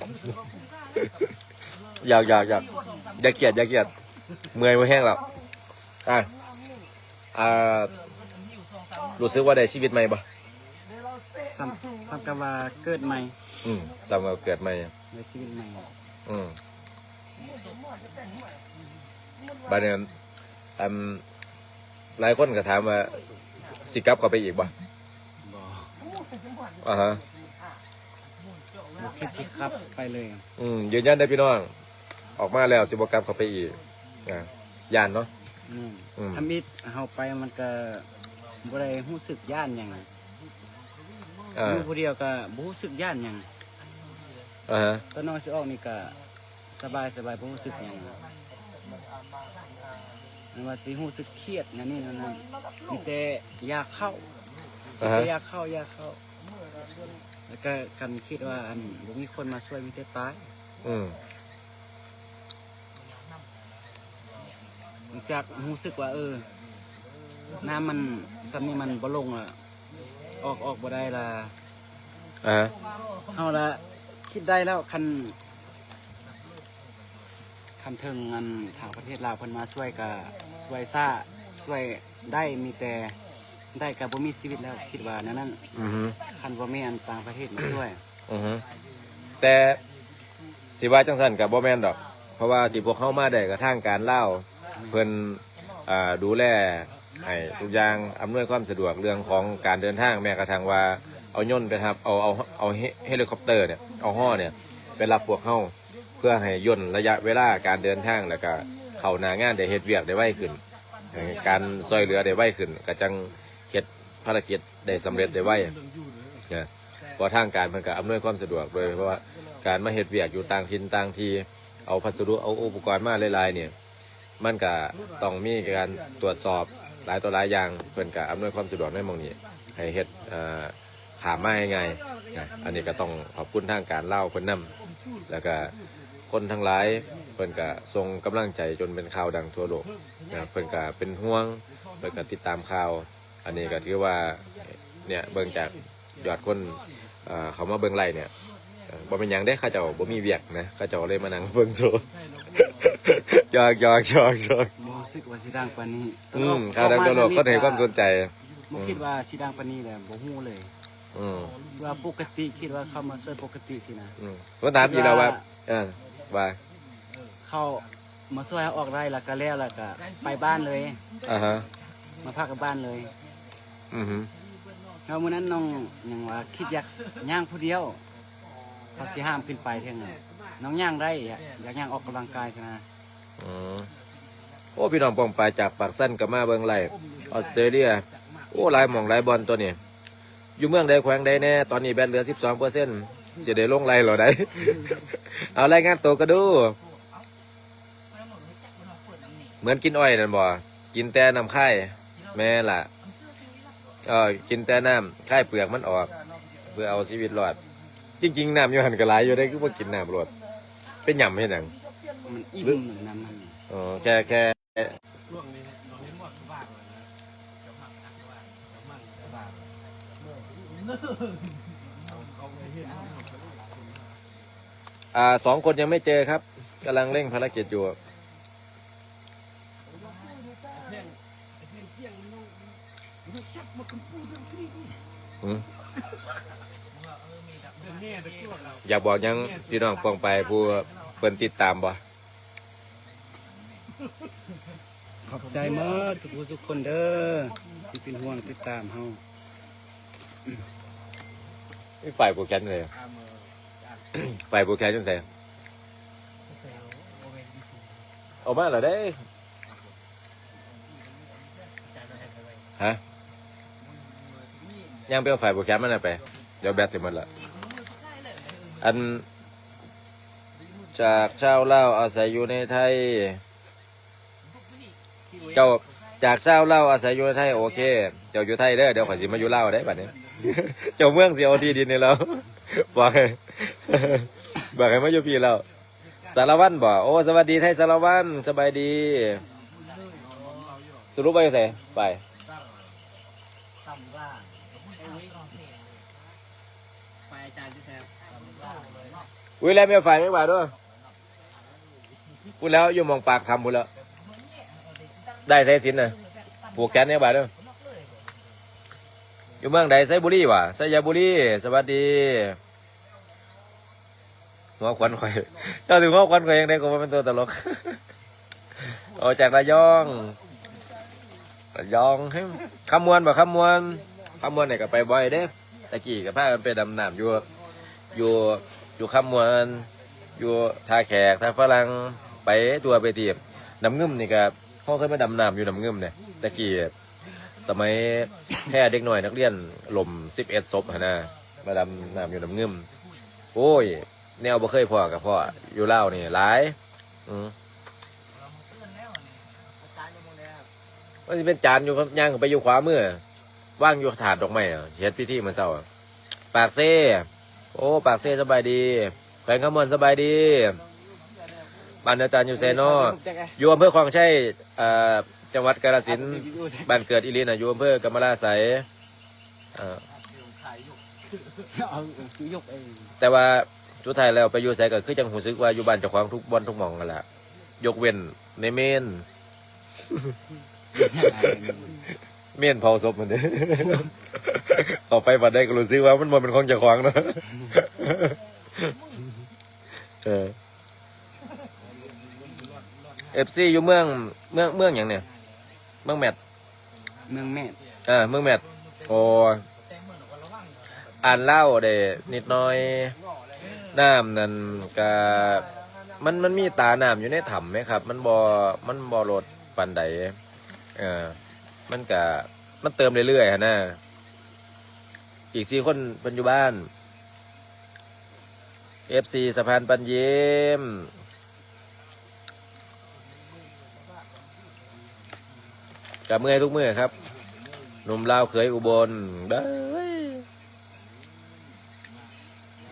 ຢາກ ຢາກ ຢາກ ຢ່າຄຽດ ຢ່າຄຽດ ເມື່ອຍ ເມື່ອຍແຮງແລ້ວ. ອ່າ ອ່າ ຮູ້ສຶກວ່າໄດ້ຊີວິດໃໝ່ບໍ່? ສ່ຳ ສ່ຳກັບວ່າເກີດໃໝ່ ອືມ ສ່ຳວ່າເກີດໃໝ່ ໄດ້ຊີວິດໃໝ່ ອືມ ບາດນີ້ ອັນ ຫຼາຍຄົນກໍຖາມວ່າ ຊິກັບເຂົ້າໄປອີກບໍ່? ບໍ່ ອາຮະ ບໍ່ຄິດຊິກັບໄປເລີຍ ອືມ ຢືນຢັນເດີພີ່ນ້ອງ ອອກມາແລ້ວຊິບໍ່ກັບເຂົ້າໄປອີກ ອາ ຢ້ານເນາະ ອືມ ອືມ ທຳອິດເຮົາໄປມັນກໍບໍ່ໄດ້ຮູ້ສຶກຢ້ານຫຍັງ ເອີ ຢູ່ຜູ້ດຽວກໍບໍ່ຮູ້ສຶກຢ້ານຫຍັງ ອາຮະ ຕອນອອກຊິອອກນີ້ກໍສະບາຍໆ ບໍ່ຮູ້ສຶກຫຍັງ ແມ່ນວ່າຊິຮູ້ສຶກຄຽດນັ້ນນີ້ນັ້ນ ມີແຕ່ຢາກເຂົ້າ ອາຮະ ມີແຕ່ຢາກເຂົ້າ ຢາກເຂົ້າ ແລ້ວກໍຄັນຄິດວ່າ ອັນ ບໍ່ມີຄົນມາຊ່ວຍ ມີແຕ່ຕາຍ ອືມ ຈາກຮູ້ສຶກວ່າ ເອີ ນ້ຳມັນສ່ຳນີ້ມັນບໍ່ລົງລະ ອອກ ອອກບໍ່ໄດ້ລະ ອາ ເຮົາລະຄິດໄດ້ແລ້ວ ຄັນ ຄັນເຖິງອັນທາງປະເທດລາວເພິ່ນມາຊ່ວຍກະຊ່ວຍຊ້າ ຊ່ວຍໄດ້ ມີແຕ່ໄດ້ກະບໍ່ມີຊີວິດແລ້ວ ຄິດວ່າແນວນັ້ນ ອືຮຶ ຄັນບໍ່ມີອັນຕ່າງປະເທດມາຊ່ວຍ ອືຮຶ ແຕ່ ຊິວ່າຈັ່ງຊັ້ນກໍບໍ່ແມ່ນດອກ ເພາະວ່າທີ່ພວກເຮົາມາໄດ້ກໍທາງການລາວ ແມ່ນ ເພິ່ນ ອ່າ ດູແລໃຫ້ທຸກຢ່າງ ອຳນວຍຄວາມສະດວກເລື່ອງຂອງການເດີນທາງ ແມ້ກະທັ່ງວ່າເອົາຍົນໄປຮັບ ເອົາ ເອົາ ເອົາເຮ ເຮລິຄອບເຕີເນຍ ເອົາຫໍ່ເນຍໄປຮັບພວກເຮົາ ເພື່ອໃຫ້ຢ່ນໄລຍະເວລາການເດີນທາງ ແລ້ວກະເຂົ້າໜ້າງານໄດ້ເຮັດວຽກໄດ້ໄວຂຶ້ນ ໃຫ້ການຊ່ວຍເຫຼືອໄດ້ໄວຂຶ້ນ ກະຈັ່ງເຮັດພາລະກິດໄດ້ສຳເລັດໄດ້ໄວນະ. ເພາະທາງການເພິ່ນກໍອຳນວຍຄວາມສະດວກ ໂດຍເພາະວ່າການມາເຮັດວຽກຢູ່ຕ່າງຖິ່ນຕ່າງທີ່ ເອົາພັດສະດຸ ເອົາອຸປະກອນມາຫຼາຍໆນີ້ ມັນກໍຕ້ອງມີການຕວດສອບຫຼາຍຕໍ່ຫຼາຍຢ່າງ ເພິ່ນກໍອຳນວຍຄວາມສະດວກໃນໝ່ອງນີ້ ໃຫ້ເຮັດ ເອີ ຂ້າມມາງ່າຍໆນະ. ອັນນີ້ກໍຕ້ອງຂອບຄຸນທາງການລາວເພິ່ນນຳ ແລ້ວກໍຄົນທັງຫຼາຍເພິ່ນກໍສົ່ງກຳລັງໃຈຈົນເປັນຂ່າວດັງທົ່ວໂລກນະ. ເພິ່ນກໍເປັນຫ່ວງ ເພິ່ນກໍຕິດຕາມຂ່າວ ອັນນີ້ກໍຖືວ່າ ເນຍ ເບິ່ງຈາກຍອດຄົນ ເອີ ເຂົ້າມາເບິ່ງໄລຟ໌ເນຍ ເອີ ບໍ່ແມ່ນຫຍັງເດ້ ເຂົາເຈົ້າບໍ່ມີວຽກນະ ເຂົາເຈົ້າເລີຍມານັ່ງເບິ່ງໂຊ. ຢອກໆໆໆ ບໍ່ຮູ້ສຶກວ່າຊິດັງປານນີ້. ອືມ ຂ່າວດັງທົ່ວໂລກ ຄົນໃຫ້ຄວາມສົນໃຈ ບໍ່ຄິດວ່າຊິດັງປານນີ້ແຫຼະ ບໍ່ຮູ້ເລີຍ. ອືມ ວ່າປົກກະຕິ ຄິດວ່າເຂົາມາຊ່ວຍປົກກະຕິຊີ້ນະ. ອືມ ເພິ່ນຖາມອີກແລ້ວວ່າ ເອີ ວ່າ ເຂົາມາຊ່ວຍເຮົາອອກໄດ້ ແລ້ວກໍແລ້ວ ແລ້ວກໍໄປບ້ານເລີຍ. ອາຮະ ມາພັກກັບບ້ານເລີຍ. ອືຮຶ ແລ້ວມື້ນັ້ນນ້ອງຍັງວ່າຄິດຢາກຍ່າງຜູ້ດຽວ ເຂົາຊິຫ້າມຂຶ້ນໄປເທິງ ນ້ອງຍ່າງໄດ້ ຢາກ ຢາກຍ່າງອອກກຳລັງກາຍຊີ້ນະ. ອືມ ໂອ້ ພີ່ນ້ອງປ້ອງປາຍຈາກປາກຊັນກໍມາເບິ່ງໄລຟ໌ ອອສເຕຣເລຍ. ໂອ້ ຫຼາຍໝ່ອງຫຼາຍບ່ອນຕົວນີ້ ຢູ່ເມືອງໃດແຂວງໃດແດ່? ຕອນນີ້ແບັດເຫຼືອສິບສອງເປີເຊັນ ຊິໄດ້ລົງໄລຟ໌ແລ້ວໃດ໋. ເອົາ ລາຍງານໂຕກໍດູ. ເໝືອນກິນອ້ອຍນັ້ນບໍ່? ກິນແຕ່ນ້ຳຄາຍ. ແມ່ນລະ ເອີ ກິນແຕ່ນ້ຳຄາຍເປືອກມັນອອກ ເພື່ອເອົາຊີວິດລອດ. ຈິງໆ ນ້ຳຢູ່ຫັ້ນກໍຫຼາຍຢູ່ເດ້ ຄືບໍ່ກິນນ້ຳໂລດ? ໄປຫຍ້ຳເຮັດຫຍັງ? ມັນອີ່ມນ້ຳມັນ. ອໍ ແຄ່ ແຄ່ ອ່า สองคนยังไม่เจอครับ กำลังเร่งภารกิจอยู่. อยากบอกยังพี่น้องป้องไปผู้เพิ่นติดตามบ่? ຂອບໃຈໝົດສຸຜູ້ສຸຄົນເດີ ທີ່ເປັນຫ່ວງຕິດຕາມເຮົາ. ໄອ້ໄຟຜູ້ແຂນໃສ? ໄຟຜູ້ແຂນຢູ່ໃສ? ອອກມາແລ້ວເດ້. ຮະ? ຍ່າງໄປເອົາໄຟໂປຣແກຣມມາແດ່ໄປ. ດຽວແບັດຊິໝົດລະ. ອັນ ຈາກຊາວລາວອາໄສຢູ່ໃນໄທ. ເຈົ້າ ຈາກຊາວລາວອາໄສຢູ່ໃນໄທ. ໂອເຄ ເຈົ້າຢູ່ໄທເດີ ດຽວຂ້ອຍຊິມາຢູ່ລາວເດ້ບັດນີ້. ເຈົ້າເມືອງຊິເອົາທີ່ດິນໃຫ້ລາວ. ບອກໃຫ້ ບອກໃຫ້ມາຢູ່ພີ້ລາວ. ສາລະວັນບໍ? ໂອ້ ສະຫວັດດີໄທສາລະວັນ ສະບາຍດີ. ສະຫຼຸບວ່າຢູ່ໃສ? ໄປ ອຸ້ຍ ແລ້ວແມ່ຝ່າຍແມ່ບາດເດີ. ພຸ້ນແລ້ວ ຢູ່ໝ່ອງປາກຖ້ຳພຸ້ນແລ້ວ. ໄດ້ສາຍສິນນະ ຜູກແຂນແມ່ບາດເດີ. ຢູ່ເມືອງໃດ? ໄຊບູລີຫວາ? ໄຊຍະບູລີ ສະຫວັດດີ. ຫົວຂວັນຂ້ອຍ ເຈົ້າຖືກຫົວຂວັນຂ້ອຍຈັ່ງໃດ ກໍບໍ່ແມ່ນຕົວຕະຫຼົກ. ອອກຈາກລະຍອງ ລະຍອງ ຄຳມ່ວນບໍ່? ຄຳມ່ວນ ຄຳມ່ວນນີ້ກໍໄປບ່ອຍເດ້. ຕະກີ້ກໍພາກັນໄປດຳນ້ຳຢູ່ ຢູ່ ຢູ່ຄຳມ່ວນ ຢູ່ທ່າແຂກ ທ່າຝຣັ່ງ ໄປທົ່ວໄປທີບ. ນ້ຳງື່ມນີ້ກໍ ເຮົາເຄີຍມາດຳນ້ຳຢູ່ນ້ຳງື່ມເດ້ ແຕ່ກີ້ ສະໄໝແພເດັກນ້ອຍນັກຮຽນລົ້ມສິບເອັດສົບຫັ້ນນະ ມາດຳນ້ຳຢູ່ນ້ຳງື່ມ. ໂອ້ຍ ແນວບໍ່ເຄີຍພໍ້ກໍພໍ້ ຢູ່ລາວນີ້ຫຼາຍ. ອື ມັນຊິເປັນຈານຢູ່ ຍ່າງເຂົ້າໄປຢູ່ຂວາມື ວາງຢູ່ຖາດດອກໄມ້ ເຮັດພິທີມື້ເຊົ້າ. ປາກເຊ ໂອ້ ປາກເຊ ສະບາຍດີ. ແຂວງຄຳມ່ວນ ສະບາຍດີ. ບ້ານອາຈານຢູ່ໃສນໍ? ຢູ່ອຳເພີຂອງໄຊ ເອີ ຈັງຫວັດກາລະສິນ. ບ້ານເກີດອີ່ຫຼີນະ ຢູ່ອຳເພີກຳມະລາໄສ. ເອີ ແຕ່ວ່າສຸດທ້າຍແລ້ວໄປຢູ່ໃສກໍຄືຈັ່ງຮູ້ສຶກວ່າຢູ່ບ້ານເຈົ້າຂອງທຸກບ່ອນທຸກໝ່ອງຫັ້ນລະ ຍົກເວັ້ນໃນເມນ. ເມນເຜົາສົບຫັ້ນເດ້ ເຂົ້າໄປວັດໃດກໍຮູ້ສຶກວ່າມັນບໍ່ແມ່ນຂອງເຈົ້າຂອງເນາະ. ເອີ ເອັຟຊີ ຢູ່ເມືອງ ເມືອງ ເມືອງຫຍັງນີ້? ເມືອງແມັດ ເມືອງແມັດ ເອີ ເມືອງແມັດ. ໂອ້ ອ່ານລາວໄດ້ນິດໜ້ອຍ. ນ້ຳນັ້ນກະ ມັນ ມັນມີຕານ້ຳຢູ່ໃນຖ້ຳແມະຄັບ ມັນບໍ່ ມັນບໍ່ລົດປານໃດ. ເອີ ມັນກະ ມັນເຕີມເລື້ອຍໆຫັ້ນນະ. ອີກສີ່ຄົນເພິ່ນຢູ່ບ້ານ. ເອັຟຊີ ສະພານປັນຍິ້ມ ກະເມື່ອຍທຸກມື້ຄັບ ໜຸ່ມລາວເຂີຍອຸບົນເດີ.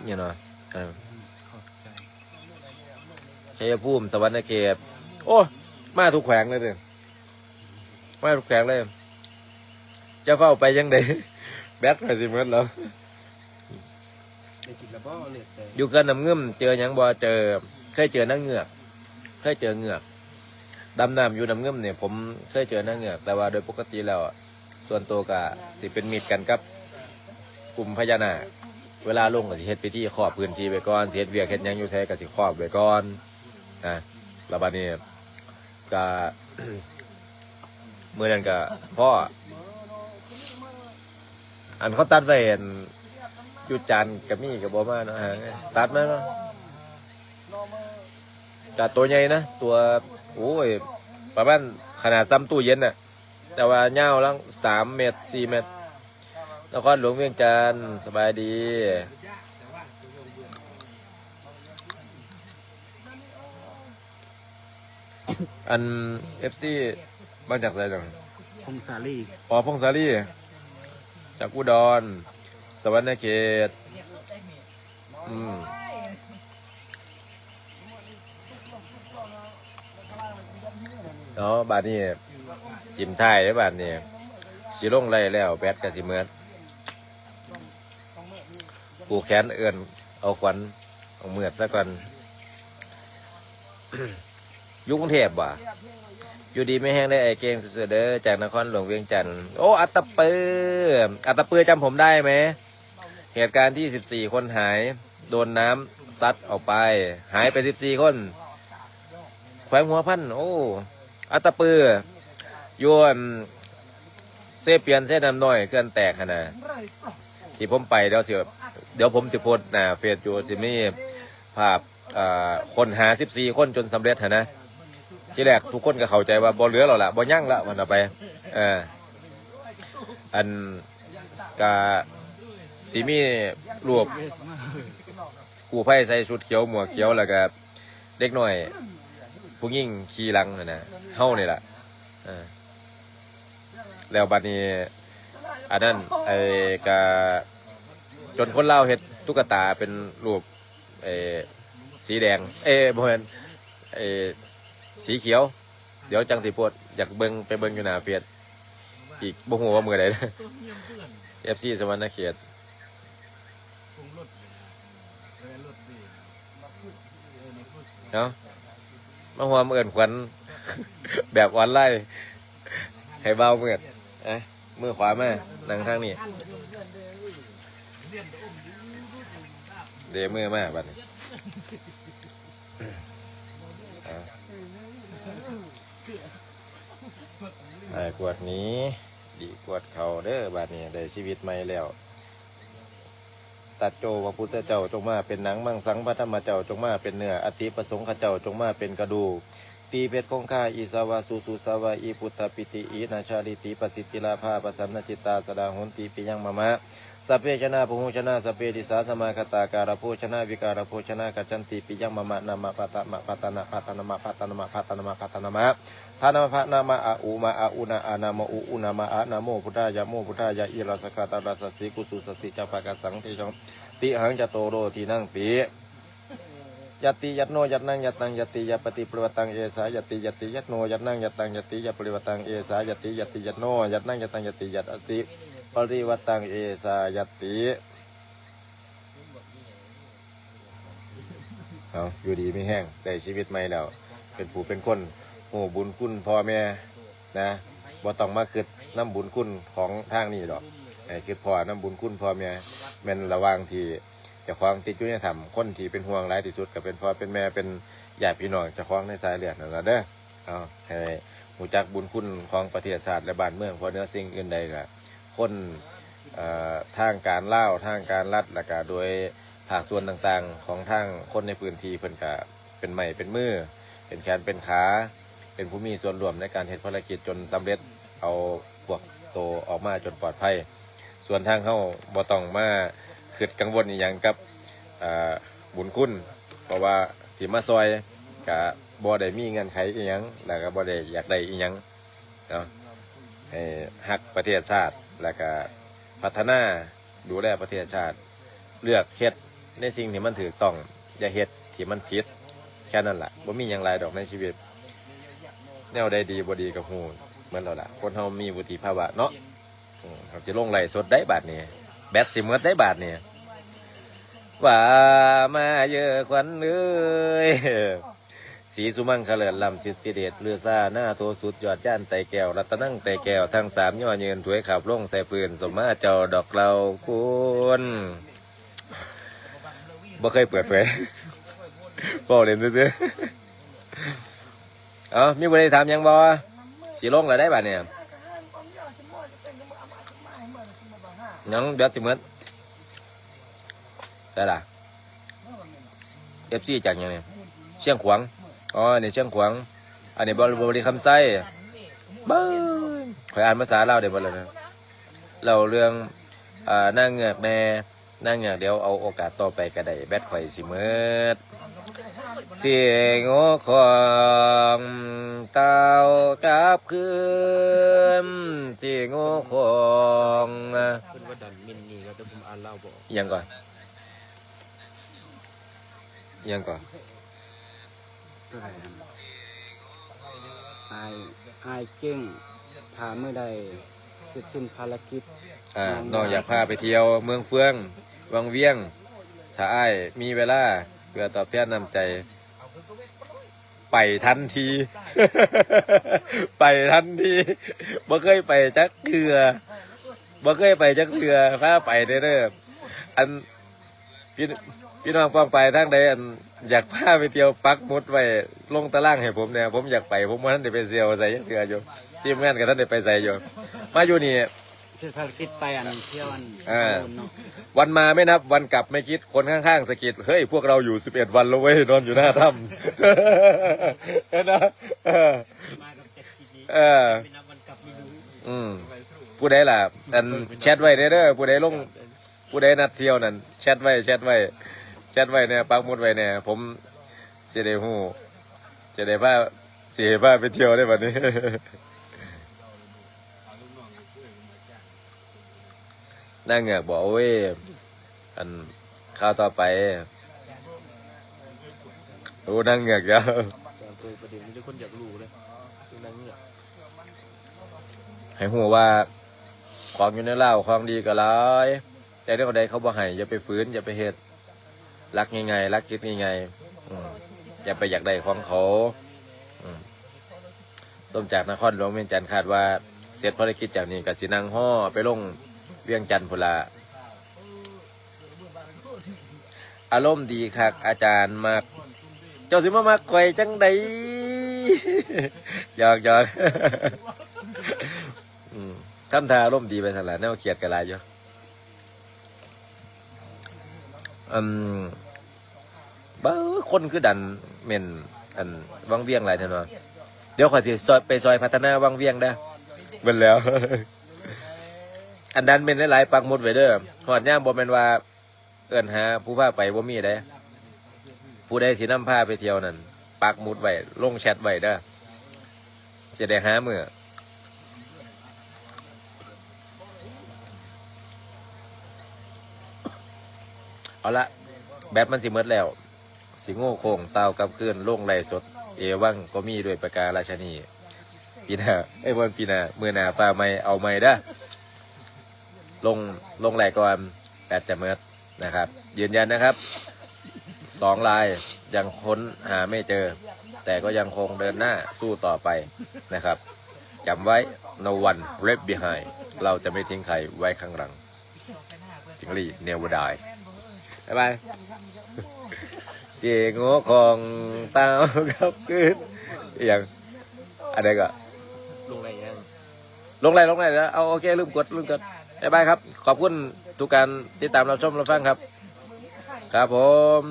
ນີ້ເນາະ ເອີ ຂອບໃຈ ໄຊຍະພູມ ສະຫວັນນະເຂດ. ໂອ້ ມາທຸກແຂວງເລີຍເດ້ ມາທຸກແຂວງເລີຍ. ຈະເຝົ້າໄປຈັ່ງໃດ ແບັດຂ້ອຍຊິໝົດແລ້ວ. ໄດ້ກິນແລ້ວບໍ່? ເລືອດແຕກ. ຢູ່ເຂື່ອນນ້ຳງື່ມເຈີຫຍັງບໍ່? ເຈີ ເຄີຍເຈີນາງເງືອກ ເຄີຍເຈີເງືອກ. ດຳນ້ຳຢູ່ນ້ຳງື່ມນີ້ ຜົມເຄີຍເຈີນາງເງືອກ ແຕ່ວ່າໂດຍປົກກະຕິແລ້ວ ສ່ວນໂຕກະຊິເປັນມິດກັນກັບກຸ່ມພະຍານາກ. ເວລາລົງກໍຊິເຮັດພິທີຄອບພື້ນທີ່ໄວ້ກ່ອນ ຊິເຮັດວຽກເຮັດຫຍັງຢູ່ໃສກໍຊິຄອບໄວ້ກ່ອນນະ. ແລ້ວບັດນີ້ ກະ ມື້ນັ້ນກະພໍ້ ອັນເຂົາຕັດໄວ້ ອັນຢູ່ຈານກະມີ ກະບໍ່ມາເນາະ ຫາ ຕັດມາເນາະ. ກະໂຕໃຫຍ່ນະ ຕົວ ໂອ້ຍ ປະມານຂະໜາດສ່ຳຕູ້ເຢັນນະ ແຕ່ວ່າຍາວລະສາມແມັດ ສີ່ແມັດ. ນະຄອນຫຼວງວຽງຈັນ ສະບາຍດີ. ອັນ ເອັຟຊີ ມາຈາກໃສຈັງ? ພົງສາລີ. ອໍ ພົງສາລີ ຈາກອຸດອນ ສະຫວັນນະເຂດ. ອືມ ເນາະ ບາດນີ້ ຈິມທ້າຍເດ້ ບາດນີ້ ຊິລົງໄລແລ້ວ ແບັດກໍຊິໝົດ. ຜູກແຂນເອີ້ນເອົາຂວັນ ເອົາເມືອດຊະກ່ອນ. ຢູ່ກຸງເທບບໍ່? ຢູ່ດີມີແຮງເດີ ອ້າຍເກັ່ງ ສູ້ໆເດີ ຈາກນະຄອນຫຼວງວຽງຈັນ. ໂອ້ ອັດຕະປື ອັດຕະປື ຈຳຜົມໄດ້ໄໝ? ເຫດການທີ່ສິບສີ່ຄົນຫາຍ ໂດນນ້ຳຊັດອອກໄປ ຫາຍໄປສິບສີ່ຄົນ ແຂວງຫົວພັນ. ໂອ້ ອັດຕະປື ຢູ່ ອັນ ເຊປຽນ ເຊນ້ຳນ້ອຍ ເຂື່ອນແຕກຫັ້ນນະ ທີ່ຜົມໄປ ດຽວຊິ ດຽວຜົມຊິໂພສໜ້າເຟສຢູ່ ຊິມີພາບ ເອີ ຄົ້ນຫາສິບສີ່ຄົນຈົນສຳເລັດຫັ້ນນະ. ທີແລກທຸກຄົນກໍເຂົ້າໃຈວ່າບໍ່ເຫຼືອແລ້ວລະ ບໍ່ຍັງລະ ວ່າຊັ້ນໄປ. ເອີ ອັນ ກະຊິມີຮູບກູ້ໄພໃສ່ຊຸດຂຽວໝວກຂຽວ ແລ້ວກະເດັກນ້ອຍຜູ້ຍິງຂີ່ຫຼັງຫັ້ນນະ ເຮົານີ້ລະ. ເອີ ແລ້ວບັດນີ້ ອັນນັ້ນ ໄອ້ ກະ ຈົນຄົນລາວເຮັດຕຸກກະຕາເປັນຮູບ ເອີ ສີແດງ ເອີ ບໍ່ແມ່ນ ເອີ ສີຂຽວ. ດຽວຈັ່ງຊິໂພສ ຢາກເບິ່ງ ໄປເບິ່ງຢູ່ໜ້າເຟສອີກ ບໍ່ຮູ້ວ່າມື້ໃດ. ເອັຟຊີ ສະຫວັນນະເຂດ ເນາະ ມາຮ່ວມເອີ້ນຂວັນແບບອອນລາຍໃຫ້ບ່າວເມືອດ ອະ. ມືຂວາມາ ນັ່ງທາງນີ້ ເດມືມາບັດນີ້ ເອົາ ໃຫ້ກວດໜີ ດີກວດເຂົ້າເດີ ບາດນີ້ໄດ້ຊີວິດໃໝ່ແລ້ວ. ຕັດໂຈ ພະພຸດທະເຈົ້າ ຈົ່ງມາເປັນໜັງ, ມັງສັງ ພະທຳມະເຈົ້າ ຈົ່ງມາເປັນເນື້ອ, ອະຕິປະສົງຂະເຈົ້າ ຈົ່ງມາເປັນກະດູກ, ຕີເພັດຄົງຄາ ອີສາວະ ສູສູສາວະ ອີປຸດທະປິຕິ ອີນາຊາລິຕິ ປະສິດທິລາພາ ປະສັນນະຈິດຕາ ສະດາໂຫນຕິ ປິຍັງມະມະ, ສັບເພຊະນາ ປະຫູຊະນາ ສັບເພດິສາ ສະມາຄະຕາ ກາລະໂພຊະນາ ວິກາລະໂພຊະນາ ກັດຈັນຕິ ປິຍັງມະມະ ນາມະປະຕະມະ ປະຕະນະ ປະຕະນະມະ ປະຕະນະມະ ປະຕະນະມະ ທານາພະນາມະ ອະອຸມະ ອະອຸນະ ອານາມະ ອຸ ອຸນາມະ ອະນາໂມພຸດທາຍະ ໂມພຸດທາຍະ ອິລະສະກະຕະລະສະສີ ກຸສຸສະສີ ຈະປະກະສັງ ຕິສັງ ຕິຫັງ ຈະໂຕໂລ ທີນັງ ປິ ຍັດຕິ ຍັດໂນ ຍັດນັງ ຍັດຕັງ ຍັດຕິ ຍັດປະຕິ ປະລິວັດຕັງ ເອສາ ຍັດຕິ ຍັດຕິ ຍັດໂນ ຍັດນັງ ຍັດຕັງ ຍັດຕິ ຍັດປະລິວັດຕັງ ເອສາ ຍັດຕິ ຍັດຕິ ຍັດໂນ ຍັດນັງ ຍັດຕັງ ຍັດຕິ ຍັດຕິ ປະລິວັດຕັງ ເອສາ ຍັດຕິ. ເອົາ ຢູ່ດີມີແຮງ ໄດ້ຊີວິດໃໝ່ແລ້ວ ເປັນຜູ້ເປັນຄົນ ຮູ້ບຸນຄຸນພໍ່ແມ່ນະ ບໍ່ຕ້ອງມາຄິດນຳບຸນຄຸນຂອງທາງນີ້ດອກ ໃຫ້ຄິດພໍ້ນຳບຸນຄຸນພໍ່ແມ່ ແມ່ນລະຫວ່າງທີ່ເຈົ້າຂອງຕິດຢູ່ໃນຖ້ຳ ຄົນທີ່ເປັນຫ່ວງຫຼາຍທີ່ສຸດກໍເປັນພໍ່ເປັນແມ່ ເປັນຍາດພີ່ນ້ອງເຈົ້າຂອງໃນສາຍເລືອດນັ້ນລະເດີ. ເອົາ ໃຫ້ຮູ້ຈັກບຸນຄຸນຂອງປະເທດຊາດ ແລະ ບ້ານເມືອງ ເພາະເໜືອສິ່ງອື່ນໃດກໍຄົນ ເອີ ທາງການລາວ ທາງການລັດ ແລ້ວກະໂດຍພາກສ່ວນຕ່າງໆຂອງທາງຄົນໃນພື້ນທີ່ ເພິ່ນກະເປັນໄມ້ເປັນມື ເປັນແຂນເປັນຂາ ເປັນຜູ້ມີສ່ວນຮ່ວມໃນການເຮັດພາລະກິດຈົນສຳເລັດ ເອົາພວກໂຕອອກມາຈົນປອດໄພ. ສ່ວນທາງເຮົາບໍ່ຕ້ອງມາຄິດກັງວົນອີ່ຫຍັງກັບ ເອີ ບຸນຄຸນ ເພາະວ່າທີ່ມາຊ່ອຍກະບໍ່ໄດ້ມີເງື່ອນໄຂອີ່ຫຍັງ ແລ້ວກະບໍ່ໄດ້ຢາກໄດ້ອີ່ຫຍັງ ເນາະ ໃຫ້ຮັກປະເທດຊາດ ແລ້ວກະພັດທະນາ ດູແລປະເທດຊາດ ເລືອກເຮັດໃນສິ່ງທີ່ມັນຖືກຕ້ອງ ຢ່າເຮັດທີ່ມັນຜິດ ແຄ່ນັ້ນລະ ບໍ່ມີຫຍັງຫຼາຍດອກໃນຊີວິດ ແນວໃດດີບໍ່ດີກໍຮູ້ໝົດແລ້ວລະ ຄົນເຮົາມີວຸດຕິພາວະເນາະ. ອືມ ເຮົາຊິລົງໄລຟ໌ສົດໄດ໋ບາດນີ້ ແບັດຊິໝົດໄດ໋ບາດນີ້ ວ່າມາເອີຂວັນເອີຍ ສີສຸມັງຄະເລີດລ້ຳສິດທິເດດ ລືຊານາໂທສຸດຍອດຍານໄຕແກ້ວ ລັດຕະນັງໄຕແກ້ວ ທັງສາມຍໍຍື່ນ ຖວຍຂາບລົງໃສ່ພື້ນ ສົມມາເຈົ້າດອກເຫຼົ່າຄຸນ ບໍ່ເຄີຍເປີດເຜີຍ ເວົ້າເລ່ນຊື່ໆ. ເອົາ ມີຜູ້ໃດຖາມຫຍັງບໍ່? ຊິລົງແລ້ວໄດ໋ບາດນີ້ ຫຍັງ ແບັດຊິໝົດ ໃສລະ? ເອັຟຊີ ຈາກຫຍັງນີ້? ຊຽງຂວາງ ອໍ ອັນນີ້ຊຽງຂວາງ ອັນນີ້ບໍລິຄຳໄຊ ເບິ່ງ ຂ້ອຍອ່ານພາສາລາວໄດ້ເບິດແລ້ວນະ ເລົ່າເລື່ອງ ອ່າ ນາງເງືອກແດ່ ນາງເງືອກ ດຽວເອົາໂອກາດຕໍ່ໄປກໍໄດ້ ແບັດຂ້ອຍຊິໝົດ ສຽງໂອຂອງ ເຕົ້າກັບຄືນ ສຽງໂອຂອງ ເພິ່ນວ່າດັນມິນນີ້ ແລ້ວແຕ່ຜົມອ່ານລາວບໍ່ອອກ ອີ່ຫຍັງກ່ອນ? ອີ່ຫຍັງເກາະ? ເທົ່າໃດຫັ້ນ? ອ້າຍ ອ້າຍເກັ່ງ ຖ້າມື້ໃດເສັດສິ້ນພາລະກິດ ອ່າ ນ້ອງຢາກພາໄປທ່ຽວເມືອງເຟືອງ ວັງວຽງ ຖ້າອ້າຍມີເວລາ ເພື່ອຕອບແທນນ້ຳໃຈ ໄປທັນທີ ໄປທັນທີ ບໍ່ເຄີຍໄປຈັກເທື່ອ ບໍ່ເຄີຍໄປຈັກເທື່ອ ພາໄປແດ່ເດີ ອັນ ພີ່ ພີ່ນ້ອງປ້ອງປາຍທາງໃດ ອັນ ຢາກພາໄປທ່ຽວ ປັກໝຸດໄວ້ ລົງຕາລາງໃຫ້ຜົມແດ່ ຜົມຢາກໄປ ຜົມບໍ່ທັນໄດ້ໄປທ່ຽວໃສຈັກເທື່ອຢູ່ ທີມງານກໍທັນໄດ້ໄປໃສຢູ່ ມາຢູ່ນີ້ ເສດພາລະກິດໄປອັນທ່ຽວອັນ ເອີ ເນາະ ວັນມາໄມ່ນັບ ວັນກັບໄມ່ຄິດ ຄົນຂ້າງໆສະກິດ ເຮີ້ຍ ພວກເຮົາຢູ່ສິບເອັດວັນແລ້ວເວີຍ ນອນຢູ່ໜ້າຖ້ຳ ເຫັນບໍ່? ເອີ ມາກັບແຈັກກີ ເອີ ໄມ່ນັບວັນກັບໄມ່ຮູ້ ອືມ ຜູ້ໃດລະ ອັນ ແຊັດໄວ້ແດ່ເດີ ຜູ້ໃດລົງ ຜູ້ໃດນັດທ່ຽວນັ້ນ ແຊັດໄວ້ ແຊັດໄວ້ ແຊັດໄວ້ແດ່ ປັກໝຸດໄວ້ແດ່ ຜົມຊິໄດ້ຮູ້ ຊິໄດ້ພາ ຊິໃຫ້ພາໄປທ່ຽວເດ້ບັດນີ້ ນາງເງືອກບໍ? ໂອ້ຍ ອັນ ຂ່າວຕໍ່ໄປ ໂອ້ ນາງເງືອກແລ້ວ ເປີດປະເດັນມີແຕ່ຄົນຢາກຮູ້ເດ້ ນາງເງືອກ ໃຫ້ຮູ້ວ່າ ຂອງຢູ່ໃນລາວ ຂອງດີກໍຫຼາຍ ແຕ່ແນວໃດເຂົາບໍ່ໃຫ້ ຢ່າໄປຝືນ ຢ່າໄປເຮັດ ຫຼັກງ່າຍໆ ຫຼັກຄິດງ່າຍໆ ອືມ ຢ່າໄປຢາກໄດ້ຂອງເຂົາ ອືມ ຕົມຈາກນະຄອນຫຼວງວຽງຈັນ ຄາດວ່າ ເສັດພາລະກິດຈາກນີ້ກໍຊິນັ່ງຮໍ່ໄປລົງວຽງຈັນພຸ້ນລະ. ອາລົມດີຄັກ ອາຈານມັກ. ເຈົ້າຊິມາມັກຂ້ອຍຈັ່ງໃດ? ຫຍອກໆ ອືມ ທຳທ່າອາລົມດີໄປຊັ້ນລະ ແນວຄຽດກໍຫຼາຍຢູ່. ອັນ ເບິ່ງ ຄົນຄືດັນແມ່ນ ອັນ ວັງວຽງຫຼາຍແທ້ເນາະ. ດຽວຂ້ອຍຊິຊ່ອຍ ໄປຊ່ອຍພັດທະນາວັງວຽງເດີ້ ເບິ່ງແລ້ວ ອັນ ດັນແມ່ນຫຼາຍໆ ປັກໝຸດໄວ້ເດີ້. ຮອດຍາມບໍ່ແມ່ນວ່າເອີ້ນຫາຜູ້ພາໄປ ບໍ່ມີເດ້. ຜູ້ໃດຊິນຳພາໄປທ່ຽວນັ້ນ ປັກໝຸດໄວ້ ລົງແຊັດໄວ້ເດີ້ ຊິໄດ້ຫາມື້. ເອົາລະ ແບັດມັນຊິໝົດແລ້ວ ຊິໂງ່ໂຄ້ງຕ່າວກັບຄືນ ລົງໄລຟ໌ສົດ ເອວັງກໍມີດ້ວຍປະກາລາຊະນີ. ປີໜ້າ ເອີຍ ບໍ່ແມ່ນປີໜ້າ ມື້ໜ້າຟ້າວໃໝ່ ເອົາໃໝ່ເດີ້. ລົງ ລົງໄລຟ໌ກ່ອນ ແບັດຈະໝົດ นะครับ ยืนยันนะครับ สอง ลาย ยังค้นหาไม่เจอ แต่ก็ยังคงเดินหน้าสู้ต่อไปนะครับ จำไว้ no one left behind เราจะไม่ทิ้งใครไว้ข้างหลัง จิงหรีด never die บ๊ายบาย เสียงหัวของเต้ากับคืน อีหยัง อันใดก็ ลงไลฟ์ยัง ลงไลฟ์ ลงไลฟ์แล้ว เอา โอเค ลืมกด ลืมกด บ๊ายบายครับ ขอบคุณทุกการติดตามรับชมรับฟังครับ ครับผม